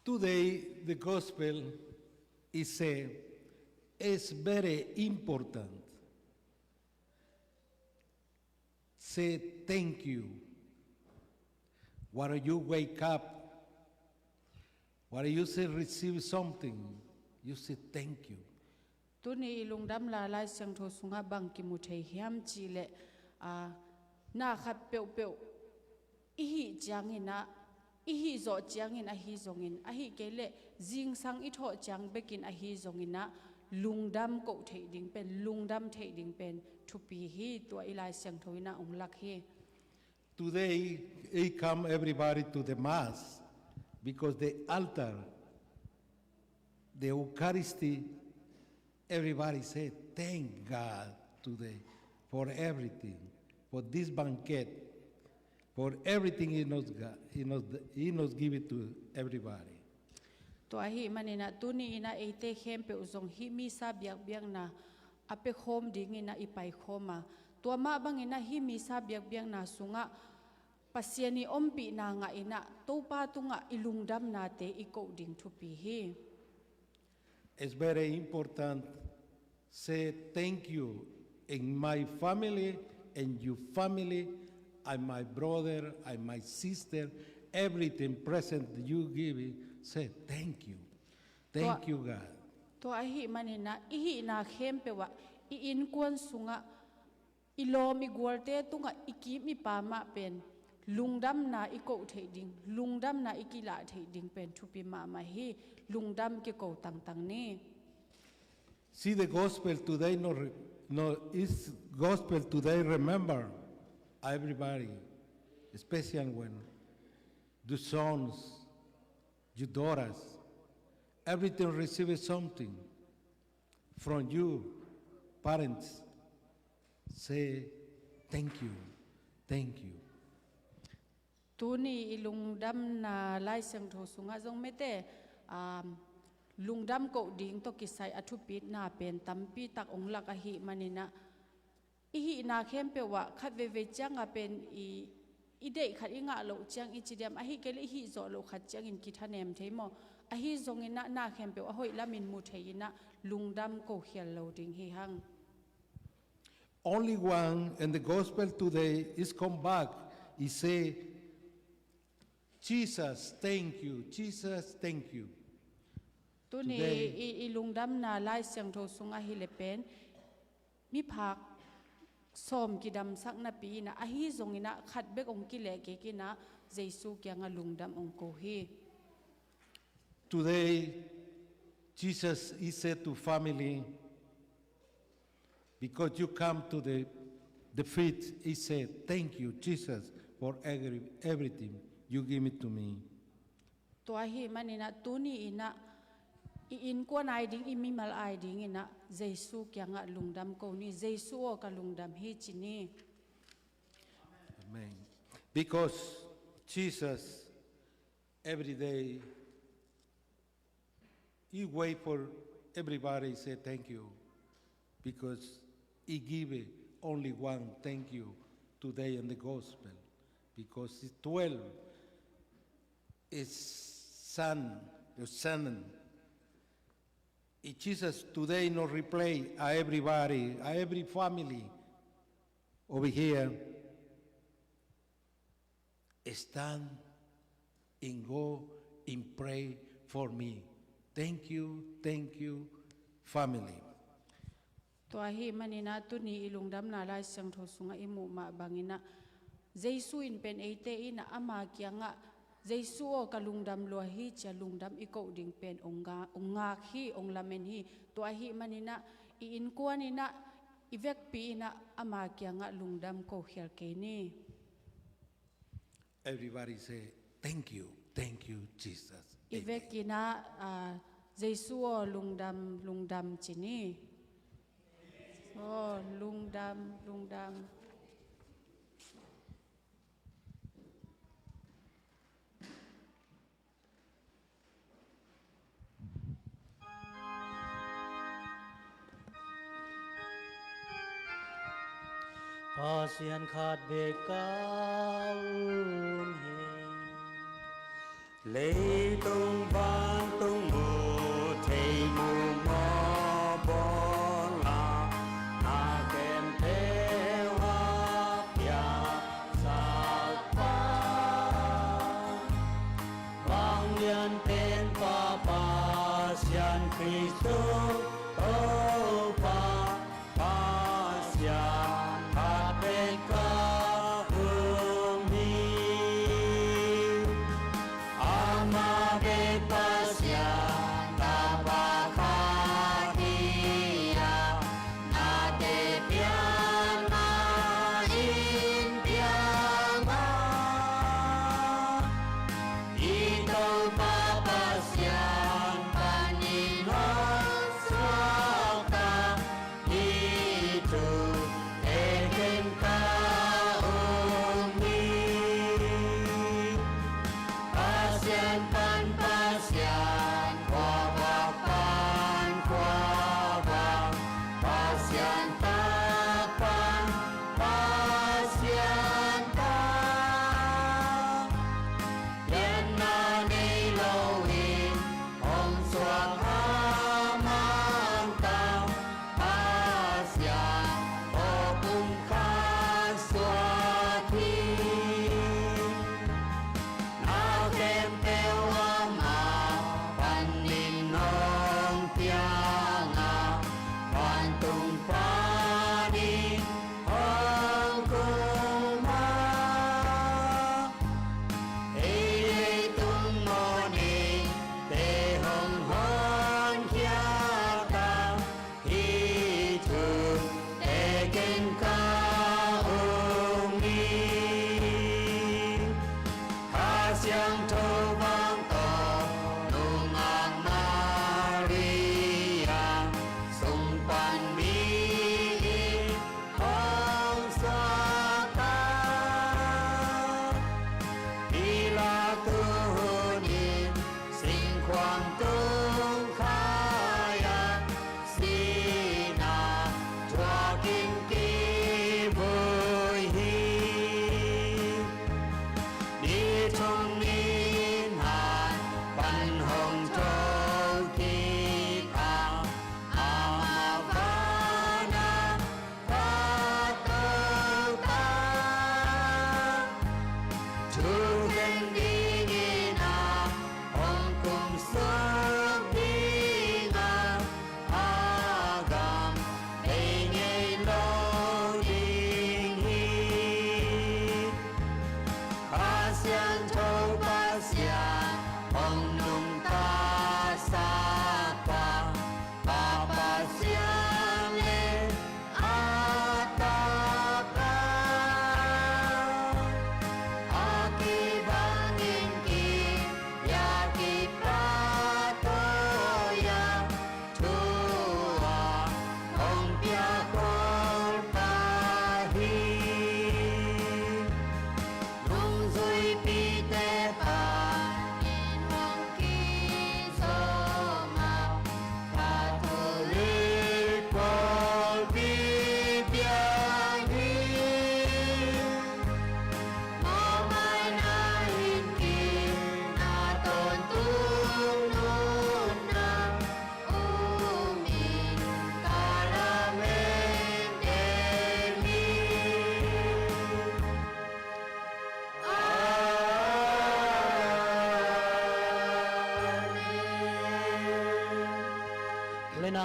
Today, the gospel is say, it's very important. Say thank you. When you wake up, when you say receive something, you say thank you. Tuni i lungdamna Lai Siangtho sungah bang kimu thei hiam cihleh, ah, na khat peuhpeuh i hih cianginah, i hih zawh ciangin ahi zongin, ahih kei leh zingsang i thawh ciang bekin ahi zonginah, lungdam koh theih ding pen, lungdam theih ding pen thupi hi, tua i Lai Siangtho inah ong lak hi. Today, I come everybody to the Mass because the altar, the Eucharist, everybody say, thank God today for everything, for this banquet, for everything He knows, God, He knows, He knows give it to everybody. Tua ahih maninah tuni inah eite khempeuh zong hih misa biakbiakna a pia khawm dinginah i pai khawm a, tua mah banginah hih misa biakbiakna sungah Pasian i ompihna ngah inah Topa tungah i lungdamnate i koh ding thupi hi. It's very important. Say thank you in my family and your family and my brother and my sister, everything present you give, say thank you. Thank you, God. Tua ahih maninah i hihna khempeuh ah, i innkuan sungah, i lawm i gualte tungah, i kim i pam ah pen lungdamna i koh theih ding, lungdamna i kilah theih ding pen thupi mahmah hi. Lungdam kiko tangtang ni. See the gospel today, no, re- no, is gospel today, remember everybody, especially when the sons, your daughters, everything receive something from you, parents. Say thank you, thank you. Tuni i lungdamna Lai Siangtho sungah zong mete, um, lungdam koh ding tawh kisai a thupitna pen tampi tak ong lak ahih maninah, i hihna khempeuh ah khat veivei ciangah pen i, i deih khat i ngah loh ciang i ci diam, ahih kei leh i hih zawh loh khat ciangin kithanem thei maw? Ahi zonginah na khempeuh a hoih lamin mu thei inah lungdam ko khial lo ding hi hang. Only one in the gospel today is come back. He say, Jesus, thank you. Jesus, thank you. Tuni i, i lungdamna Lai Siangtho sungah hi le pen miphak sawm kidamsak napi inah, ahi zonginah khat bek ong kileh kik inah Jesu kiangah lungdam ong ko hi. Today, Jesus, he said to family, because you come to the, the feet, he said, thank you, Jesus, for every, everything you give it to me. Tua ahih maninah tuni inah i innkuan ai ding, i mimal ai dinginah Jesu kiangah lungdam ko ni. Jesu aw, ka lungdam hi ci ni. Amen. Because Jesus every day, he wait for everybody say thank you, because he give only one thank you today in the gospel, because it's twelve, it's son, your son. If Jesus today no reply a everybody, a every family over here, stand and go and pray for me. Thank you, thank you, family. Tua ahih maninah tuni i lungdamna Lai Siangtho sungah i muh mah banginah Jesu in pen eite inah ama kiangah, Jesu aw, ka lungdam lua hi, cia lungdam i koh ding pen ong nga-, ong ngak hi, ong lamen hi. Tua ahih maninah i innkuan inah, i vekpi inah ama kiangah lungdam ko khial kei ni. Everybody say, "Thank you, thank you, Jesus." I vekinah, ah, Jesu aw, lungdam, lungdam ci ni. Oh, lungdam, lungdam. Pasian khat bek ka um hi. Leitung vantung muh thei muh mawk bawl a, na khempeuh a piangsak pa, vanglian pen Pa, Pasian Khris Topa, Pasian khat bek ka um hi. Amah bek Pasian Tapa khat hi a, nate piakna in piang a, i Topa Pasian panin hong suakta, hih thu teh ken ka um hi. Pasian pan Pasian, khuavak pan khuavak, Pasian tak pan Pasian tak, pianna nei lo in hong suak a, amah tak Pasian aw, pumkhat suak hi. Na khempeuh amah panin hong piang a, vantung panin hong kum a, ei leitung mawhnei te hong honkhia a, hih thu teh ken ka um hi. Kha Siangtho vang tawh nungak Maria, sung pan mi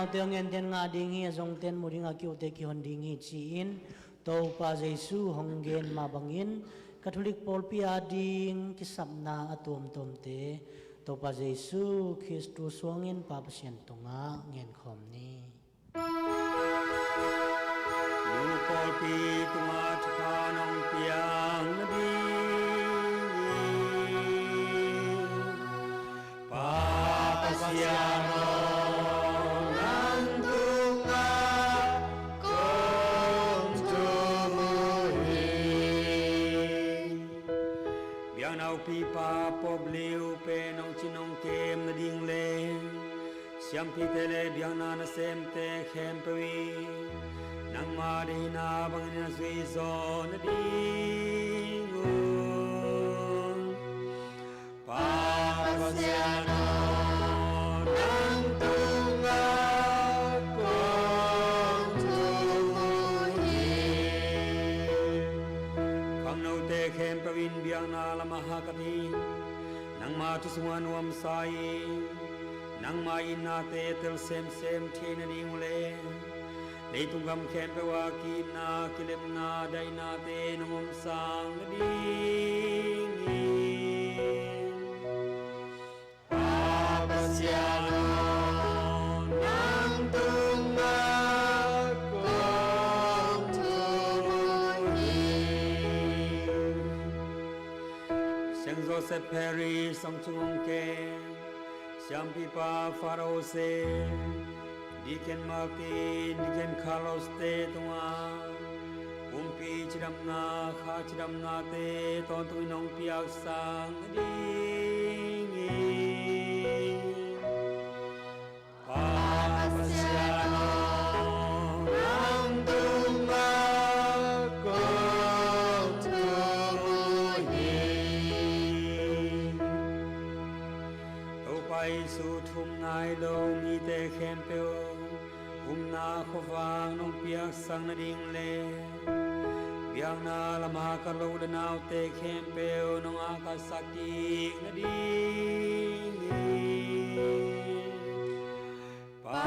Te hong en ten ngah ding hi, a zong ten mu ding a, ki-ute kihon ding hi ci-in Topa Jesu hong gen mah bangin Catholic pawlpi ading kisapna a tuamtuamte Topa Jesu Khristu suangin Pa Pasian tungah ngenkhawm ni. Nu pawlpi tungah thupha nong piang nading Pa Pasian aw, nang tungah kong thum uh hi. Biakna ukpipa Pope Leo pen hong cin hong kem nading le siampite le biakna nasemte khempeuh in nangma deihna bangin a zuih zawh nading un Pa Pasian aw, nang tungah kong thum uh hi. Khangnote khempeuh in biakna lamah hahkat in nangma thu sungah nuamsa in nangma itnate tel semsem theih nading uh le leitung gam khempeuh ah ki-itna, kilemna, daihnate nong omsang nadingin Pa Pasian aw, nang tungah kong thum uh hi. Saint Joseph Parish song cung hong kem siampipa Father Jose, Deacon Martin, Deacon Carlos te tungah pumpi cidamna, kha cidamnate tawntungin hong piaksak nadingin Pa Pasian aw, nang tungah kong thum uh hi. Topa Jesu thu um nai lo mite khempeuh upna khuavak nong piaksak nading le biakna lamah hahkat lo u le naute khempeuh nong hahkatsak kik nadingin Pa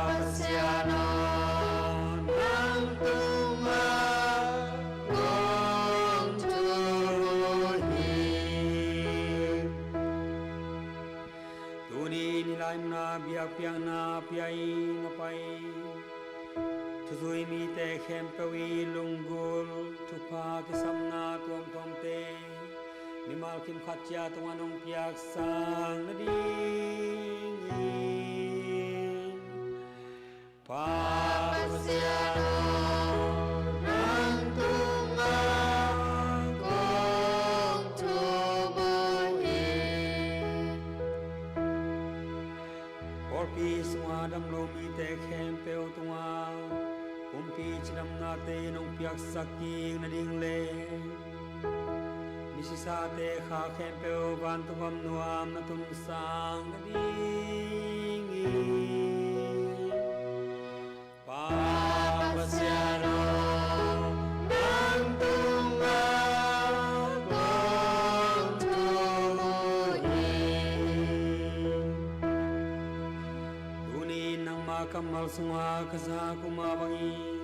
Pasian aw, nang tungah kong thum uh hi. Tuni-in hih lai munah biakpiakna pia-in a pai thuzui mite khempeuh i lunggulh thupha kisapna tuamtuamte mimal kim khat ciat tungah nong piaksak nadingin Pa Pasian aw, nang tungah kong thum uh hi. Pawlpi sungah dam lo mite khempeuh tungah pumpi cidamnate nong piaksak kik nading le misisate kha khempeuh vantung gam nuam na tunsang nadingin Pa Pasian aw, nang tungah kong thum uh hi. Tuni-in nangma kammal sungah ka zak uh mah bangin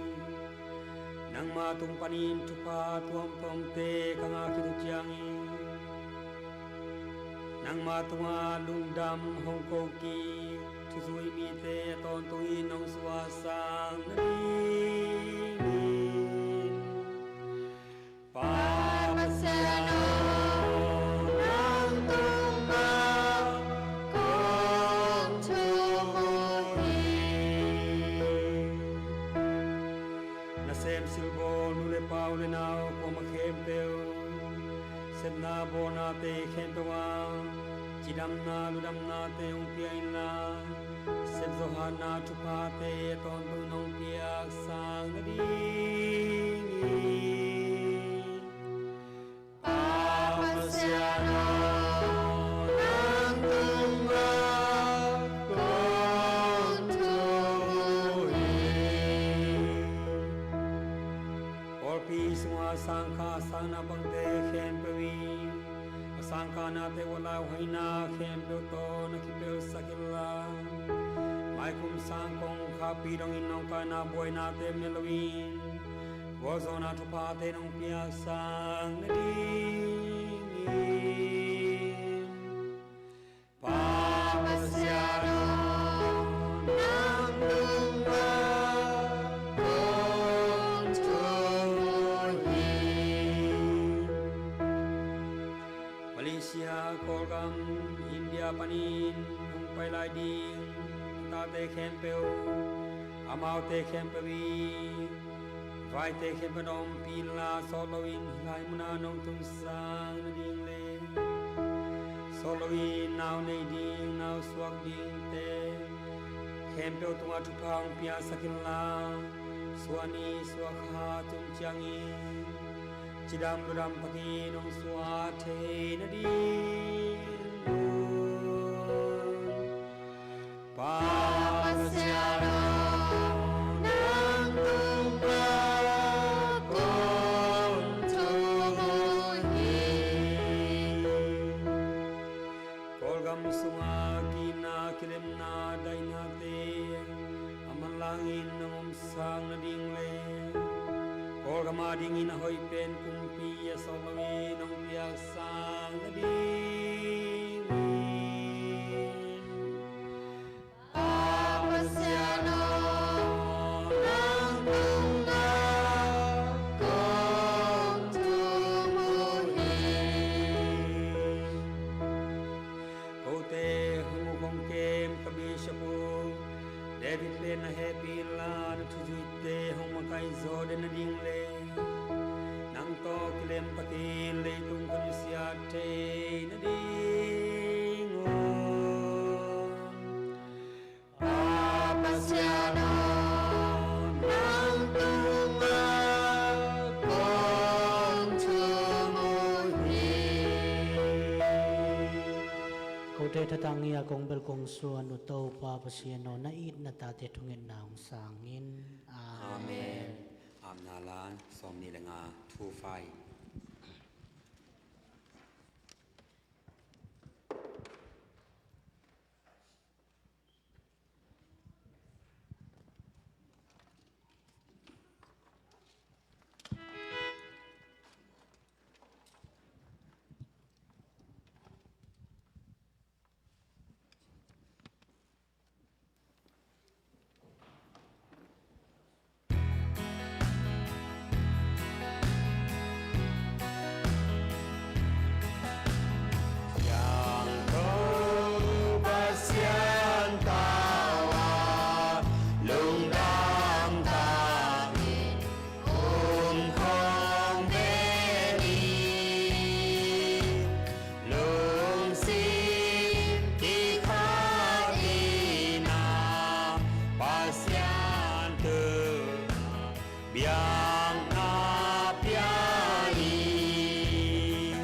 nangma tung panin thupha tuamtuamte ka ngah khit uh ciangin nangma tungah lungdam hong ko kik thuzui mite a tawntungin hong suahsak nadingin Pa Pasian aw, nang tungah kong thum uh hi. Nasem silbawl nu le pa, u le nau kuamah khempeuh, sepna bawlnate khempeuh ah cidamna ludamnate hong pia inla, sep zawh hatna thuphate tawntung in hong piaksak nadingin Pa Pasian aw, nang tungah kong thum uh hi. Pawlpi sungah sangkah a sakna pangte khempeuh in a sangkahnate uh a lauhuaina khempeuh tawh na kipelsak inla, Kum sang kong khakpi dongin nawngkaina buainate om loin gualzawhna thuphate nong piaksak nadingin Pa Pasian aw, nang tungah kong thum uh hi. Malaysia, Kawlgam, India panin hong pai lai ding tate khempeuh, amaute khempeuh i vaite khempeuh na ompih inla, sawt loin hih lai munah nong tunsak nading le sawt loin nau nei ding, nau suak dingte khempeuh tungah thupha hong piaksak inla, suahni suahkhat tung ciangin cidam ludam takin hong suah thei nadingun Pa Pasian aw, nang tungah kong thum uh hi. Kawlgam sungah gina, kilemna, daihnate a manlangin nong omsak nading le Kawlgam adingin a hoih pen kumpi a sawt loin nong piaksak nadingin Pa Pasian aw, nang tungah kong thum uh hi. Kote hong uk hong kem ka Bishop uh David pen na hehpih inla, na thuzuite hong makaih zawh den nading le nang tawh kilem takin leitung ka nusiat thei nadingun Pa Pasian aw, nang tungah kong thum uh hi. Kote thatang ngiat kong bel kong suan uh Topa Pasian aw, na itna tate thungetna hong sang in. Amen. Amen. Amna lan sawmnih le nga, two five. Siangtho Pasian tawh a lungdam takin um khawm ve ni. Lungsim kikhatin a Pasian tungah biakna pia in.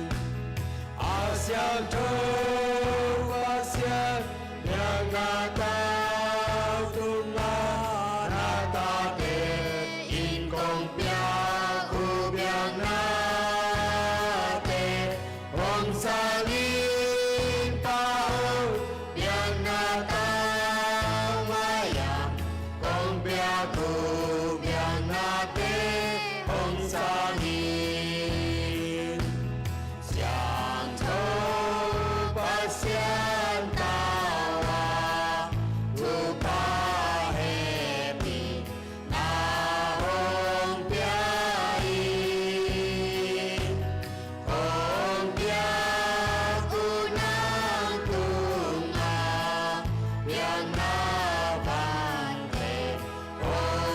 A siangtho Pasian, biakna tau tungah na tate in kong piak uh biaknate hong sang in, Pa aw, biakna tau mai-ah kong piak uh biaknate hong sang in. Siangtho Pasian tawh a thupha hehpihna hong pia in. Hong piak uh nang tungah biakna vante hong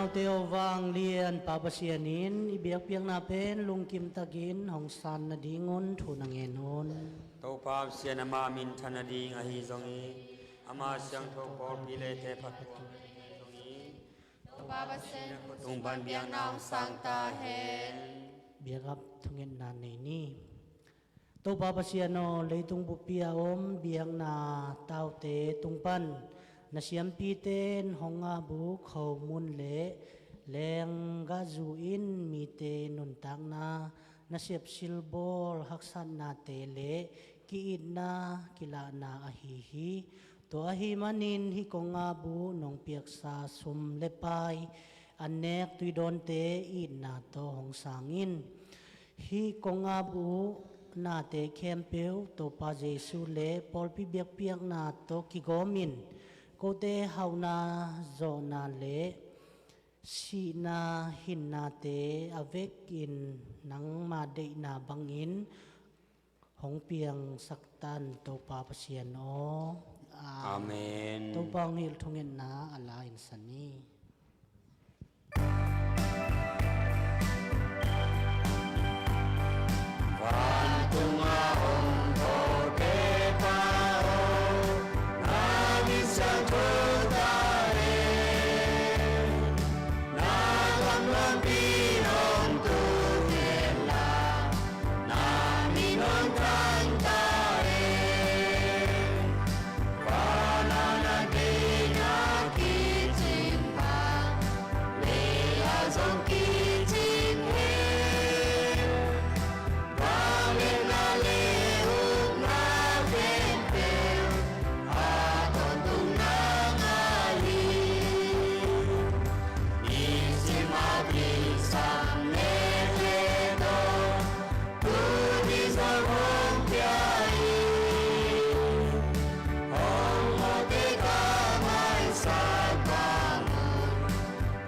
Teo vanglian Pa Pasian in i biakpiakna pen lungkim takin hong san nadingun thu na ngen un. Topa Pasian, ama minthan nading ahi zongin, ama siangtho pawlpi le tephat tuam ahi zongin, Topa Pasian in a khut tung pan biakna hong sang ta hen. Biakap thungetna nei ni. Topa Pasian aw, leitung bupi a om biakna taute tung pan na siampite in hong ngap uh khomun le lenggahzu in mite nuntakna nasep silbawl haksatnate le ki-itna kilahna ahi hi. Tua ahih manin hih kong ngap uh nong piaksa sum le pai, an nek tuidawnte itna tawh hong sang in. Hih kong ngap uh nate khempeuh Topa Jesu le pawlpi biakpiakna tawh kigawmin kote hauhna zawhna le sihna hinnate a vekin nangma deihna bangin hong piangsak tan Topa Pasian aw. Amen. Topa hong hilh thungetna a la-in sa ni. Vantung a om kote Pa aw, na min siangtho ta hen. Na gam hong tung hen la, na min hong thang ta hen. Vanah na deihna kicing bang, leiah zong kicing hen. Vangliatna le upna khempeuh a tawntung nang ahi. Nisim a kisam le le tawh tuni zong hong pia hi. Hong mawhte ka maisak bang un,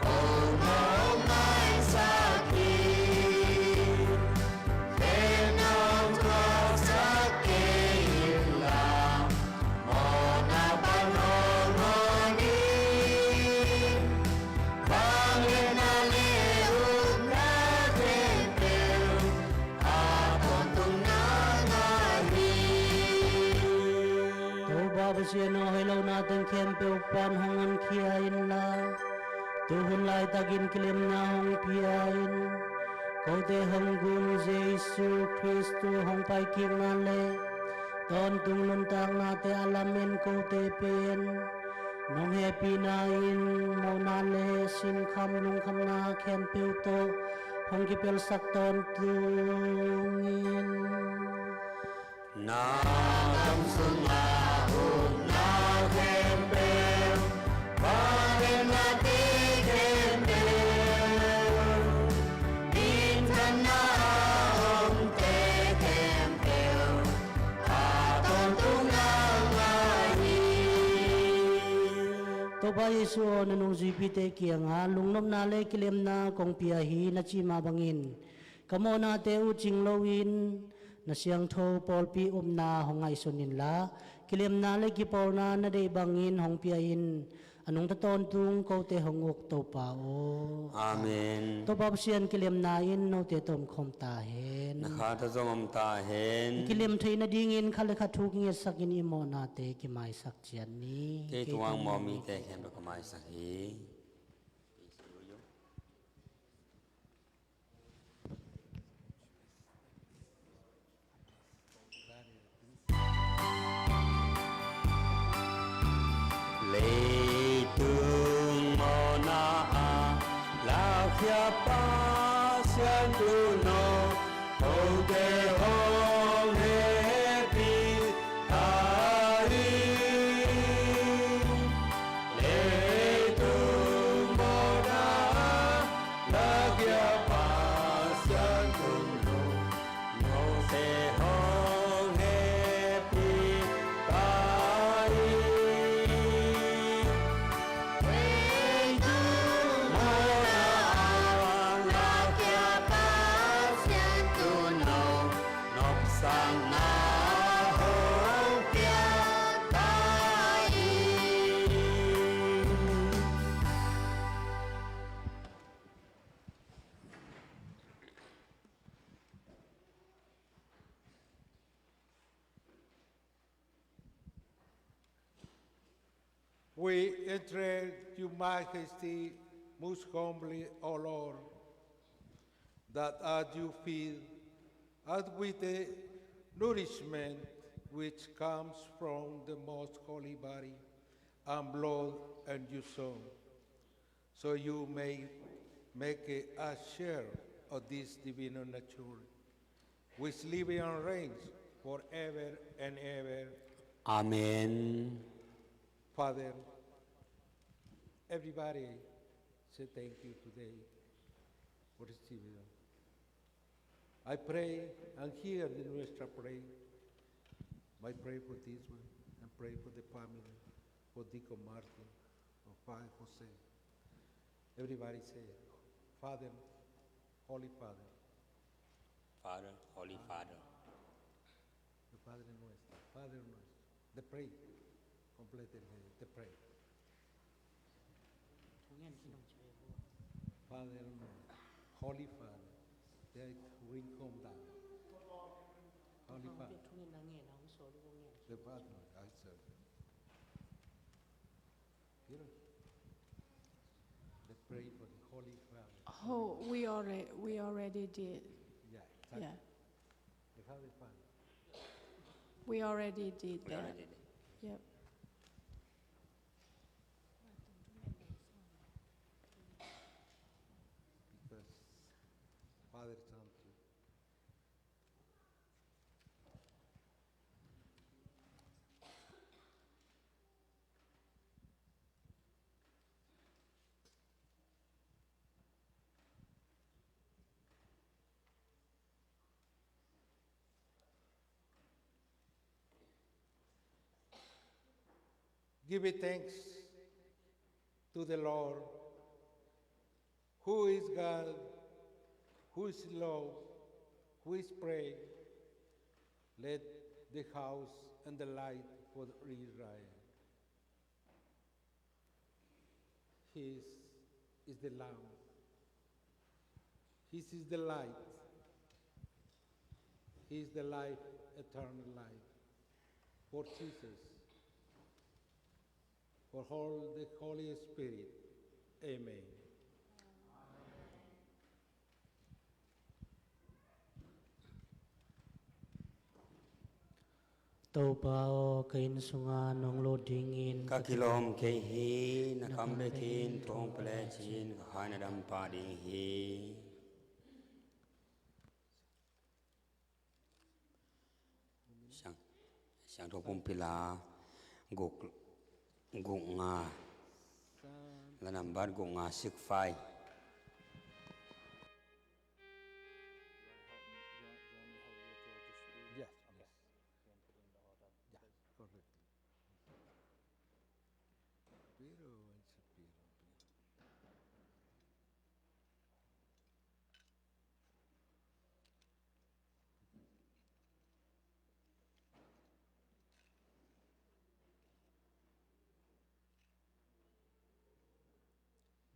hong mawh hong maisak hi. Khemna hong thuaksak kei inla, mawhna pan hong hon in. Vangliatna le upna khempeuh a tawntung nang ahi. Topa Pasian aw, hoih lohna teng khempeuh pan hong honkhia inla, tuhun laitakin kilemna hong pia in. Kote hong gum Jesu Khrist thu hong paikikna le tawntung nuntaknate a lamen kote pen nong hehpihna in mawhna le sinkham lungkhamna khempeuh tawh hong kipelsak tawntung in. Na gam sungah upna khempeuh, vangliatnate khempeuh, minthanna a omte khempeuh a tawntung nang ahi. Topa Jesu aw, na nungzuipite kiangah lungnopna le kilemna kong pia hi na cih mah bangin ka mawhnate uh cing loin na siangtho pawlpi upna hong ngaihsun inla, kilemna le kipawlna na deih bangin hong pia in. A nungta tawntung kote hong uk Topa aw. Amen. Topa Pasian kilemna in note tawh omkhawm ta hen. Na kha tawh zong om ta hen. I kilem theih nadingin khat le khat thu kingetsakin i mawhnate kimaisak ciat ni. Kei tungah mawh mite khempeuh ka maisak hi. Leitung mawhna ah laukhia Pasian tuuno, kote hong hehpih ta hi. Leitung mawhna ah laukhia Pasian tuuno, note hong hehpih ta hi. Leitung mawhna ah laukhia Pasian tuuno, no We entreat you, Majesty, most humbly, O Lord, that as you feed us with the nourishment which comes from the most holy body and blood and your Son, so you may make us share of this divine nature, which lives and reigns forever and ever. Amen. Father, everybody say thank you today for receiving. I pray and hear the nuestra pray. I pray for this one and pray for the family, for Deacon Martin, for Father Jose. Everybody say, Father, Holy Father. Father, Holy Father. The Padre Nuestro, Father Nuestro. The pray. Complete the pray. Father, Holy Father, that will come down. Holy Father, the Father, I serve. Peter, let's pray for the Holy Father. Oh, we already, we already did. Yeah, exactly. Yeah. The Holy Father. We already did that. We already did. Yep. Because Father Santo. Give it thanks to the Lord, who is God, who is love, who is praise. Let the house and the light for Israel. His is the Lamb. His is the light. He is the life, eternal life. For Jesus, for all the Holy Spirit. Amen. Topa aw, ka inn sungah nong lut dingin ka kilawm kei hi. Na kam bekin thu hong pia lecin ka kha na dam pah ding hi. Siang, Siangtho Pumpi La guk, guk nga, la nambat guk nga six five. Yes, yes. Yeah, correct. Pero, it's a pero, pero.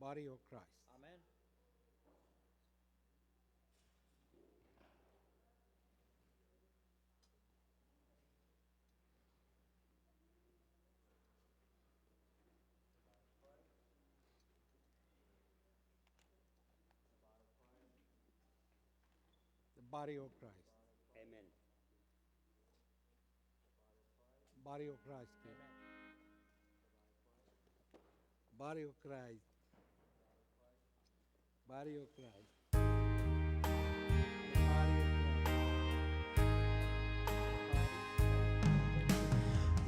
Body of Christ. Amen. The body of Christ. Amen. Body of Christ. Amen. Body of Christ. Body of Christ.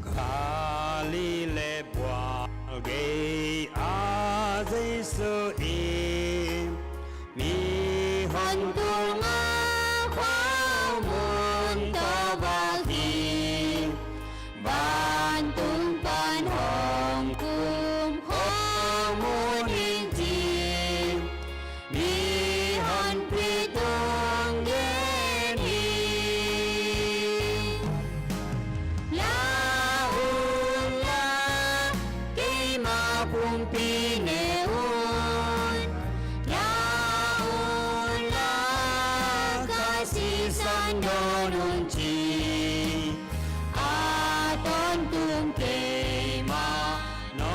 Galilee bual gei-a Jesu in mihon tungah khuamun tawh vak hi. Vantung pan hong kumkhuamun hi ci mihonpi tung gen hi. La un la, keima pumpi ne un. La un la, ka sisan dawn un ci. A tawntung keima no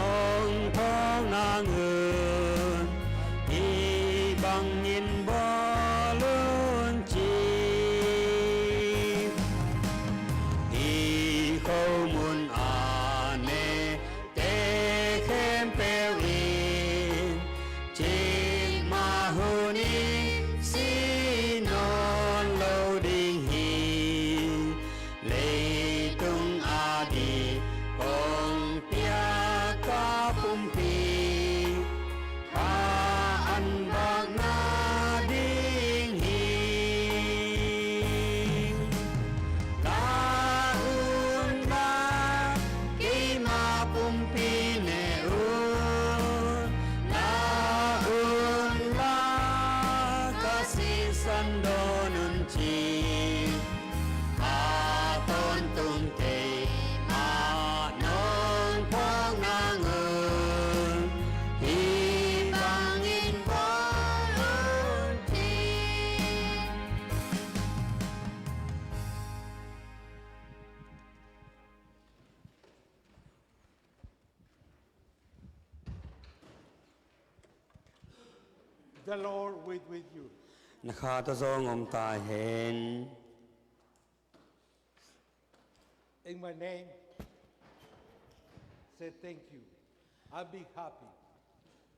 The Lord with, with you. Na kha tawh zong om ta hen. In my name, say thank you. I'll be happy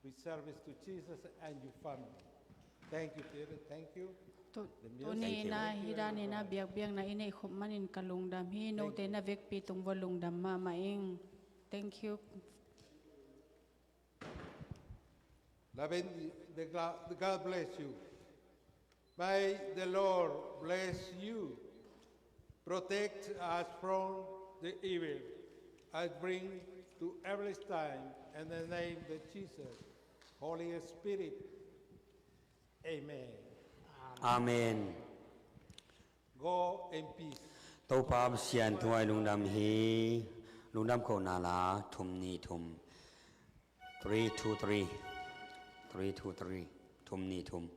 with service to Jesus and your family. Thank you, Peter. Thank you. Tu, tuni in ah, hih dan in ah, biakpiakna i neih khop manin ka lungdam hi. Note na vekpi tung vua lungdam mahmah ing. Thank you. Laban, the gla-, the God bless you. May the Lord bless you, protect us from the evil, and bring to every time in the name of Jesus, Holy Spirit. Amen. Amen. Go in peace. Topa Pasian tungah i lungdam hi. Lungdam kohna la, thum nih thum. Three two three. Three two three. Thum nih thum.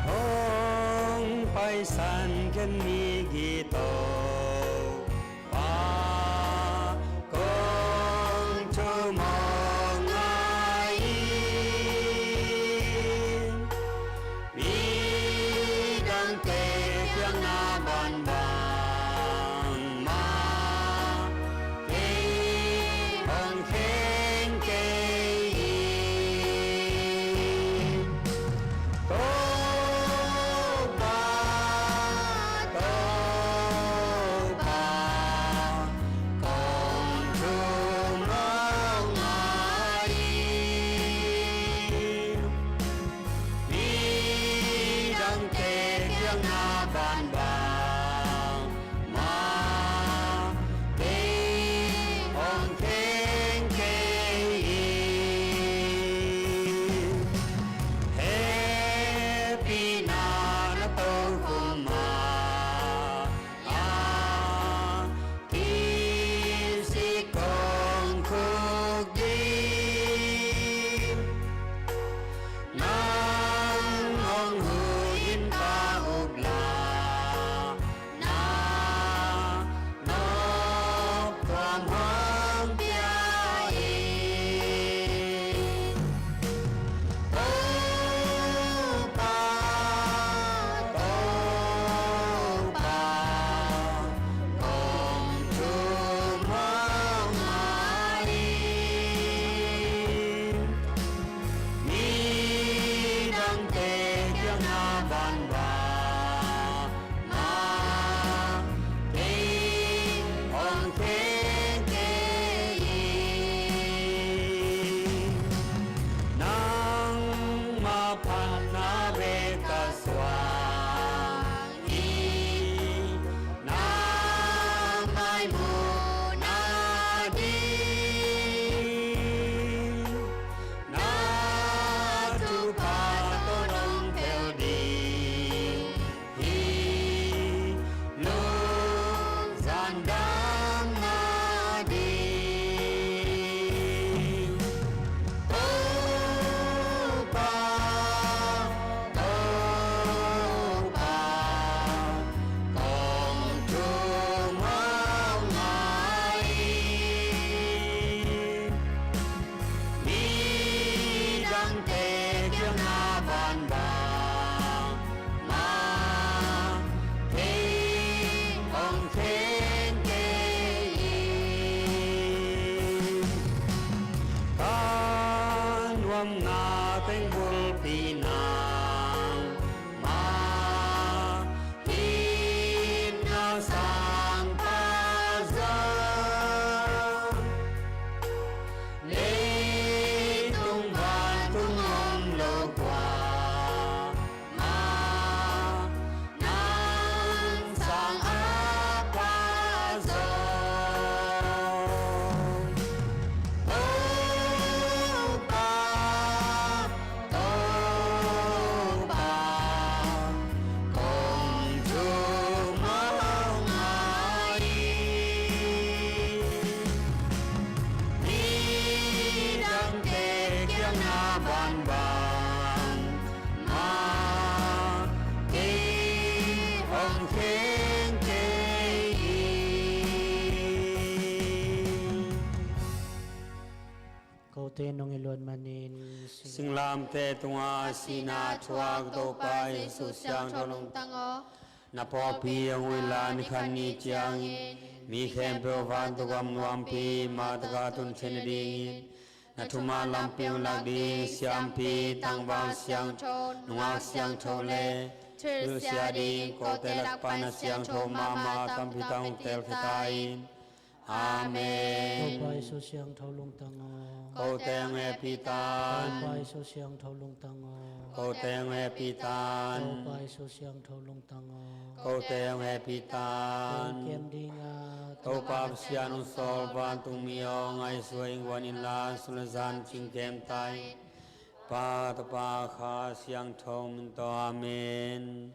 Hong paisan ken mi gito pa kong thumawng ngai in, midangte piakna bangbang mah kei hong khen kei in. Topa, Topa, Te nong i luat manin singlamteh tungah sihna thuak Topa Jesuh siangtho lungtang aw. Na pawlpi hong ui la ni khat ni ciangin mi khempeuh vantung gam nuampi mah takah tun theih nadingin na thuman lampi hong lak ding siampi, tangval siangtho, nungak siangtho le thilsia ding kote lak pan a siangtho mahmah tampi tak hong telkhia ta in. Amen. Topa Jesuh siangtho lungtang aw. Kote hong hehpih ta in. Topa Jesuh siangtho lungtang aw. Kote hong hehpih ta in. Topa Jesuh siangtho lungtang aw. Kote hong hehpih ta in. Kem dinga Topa Pasian hong sawl vantung mi aw, ngaihsut hong guan inla sun le zan cing kem ta in. Pa, Tapa, Kha Siangtho min tawh, amen.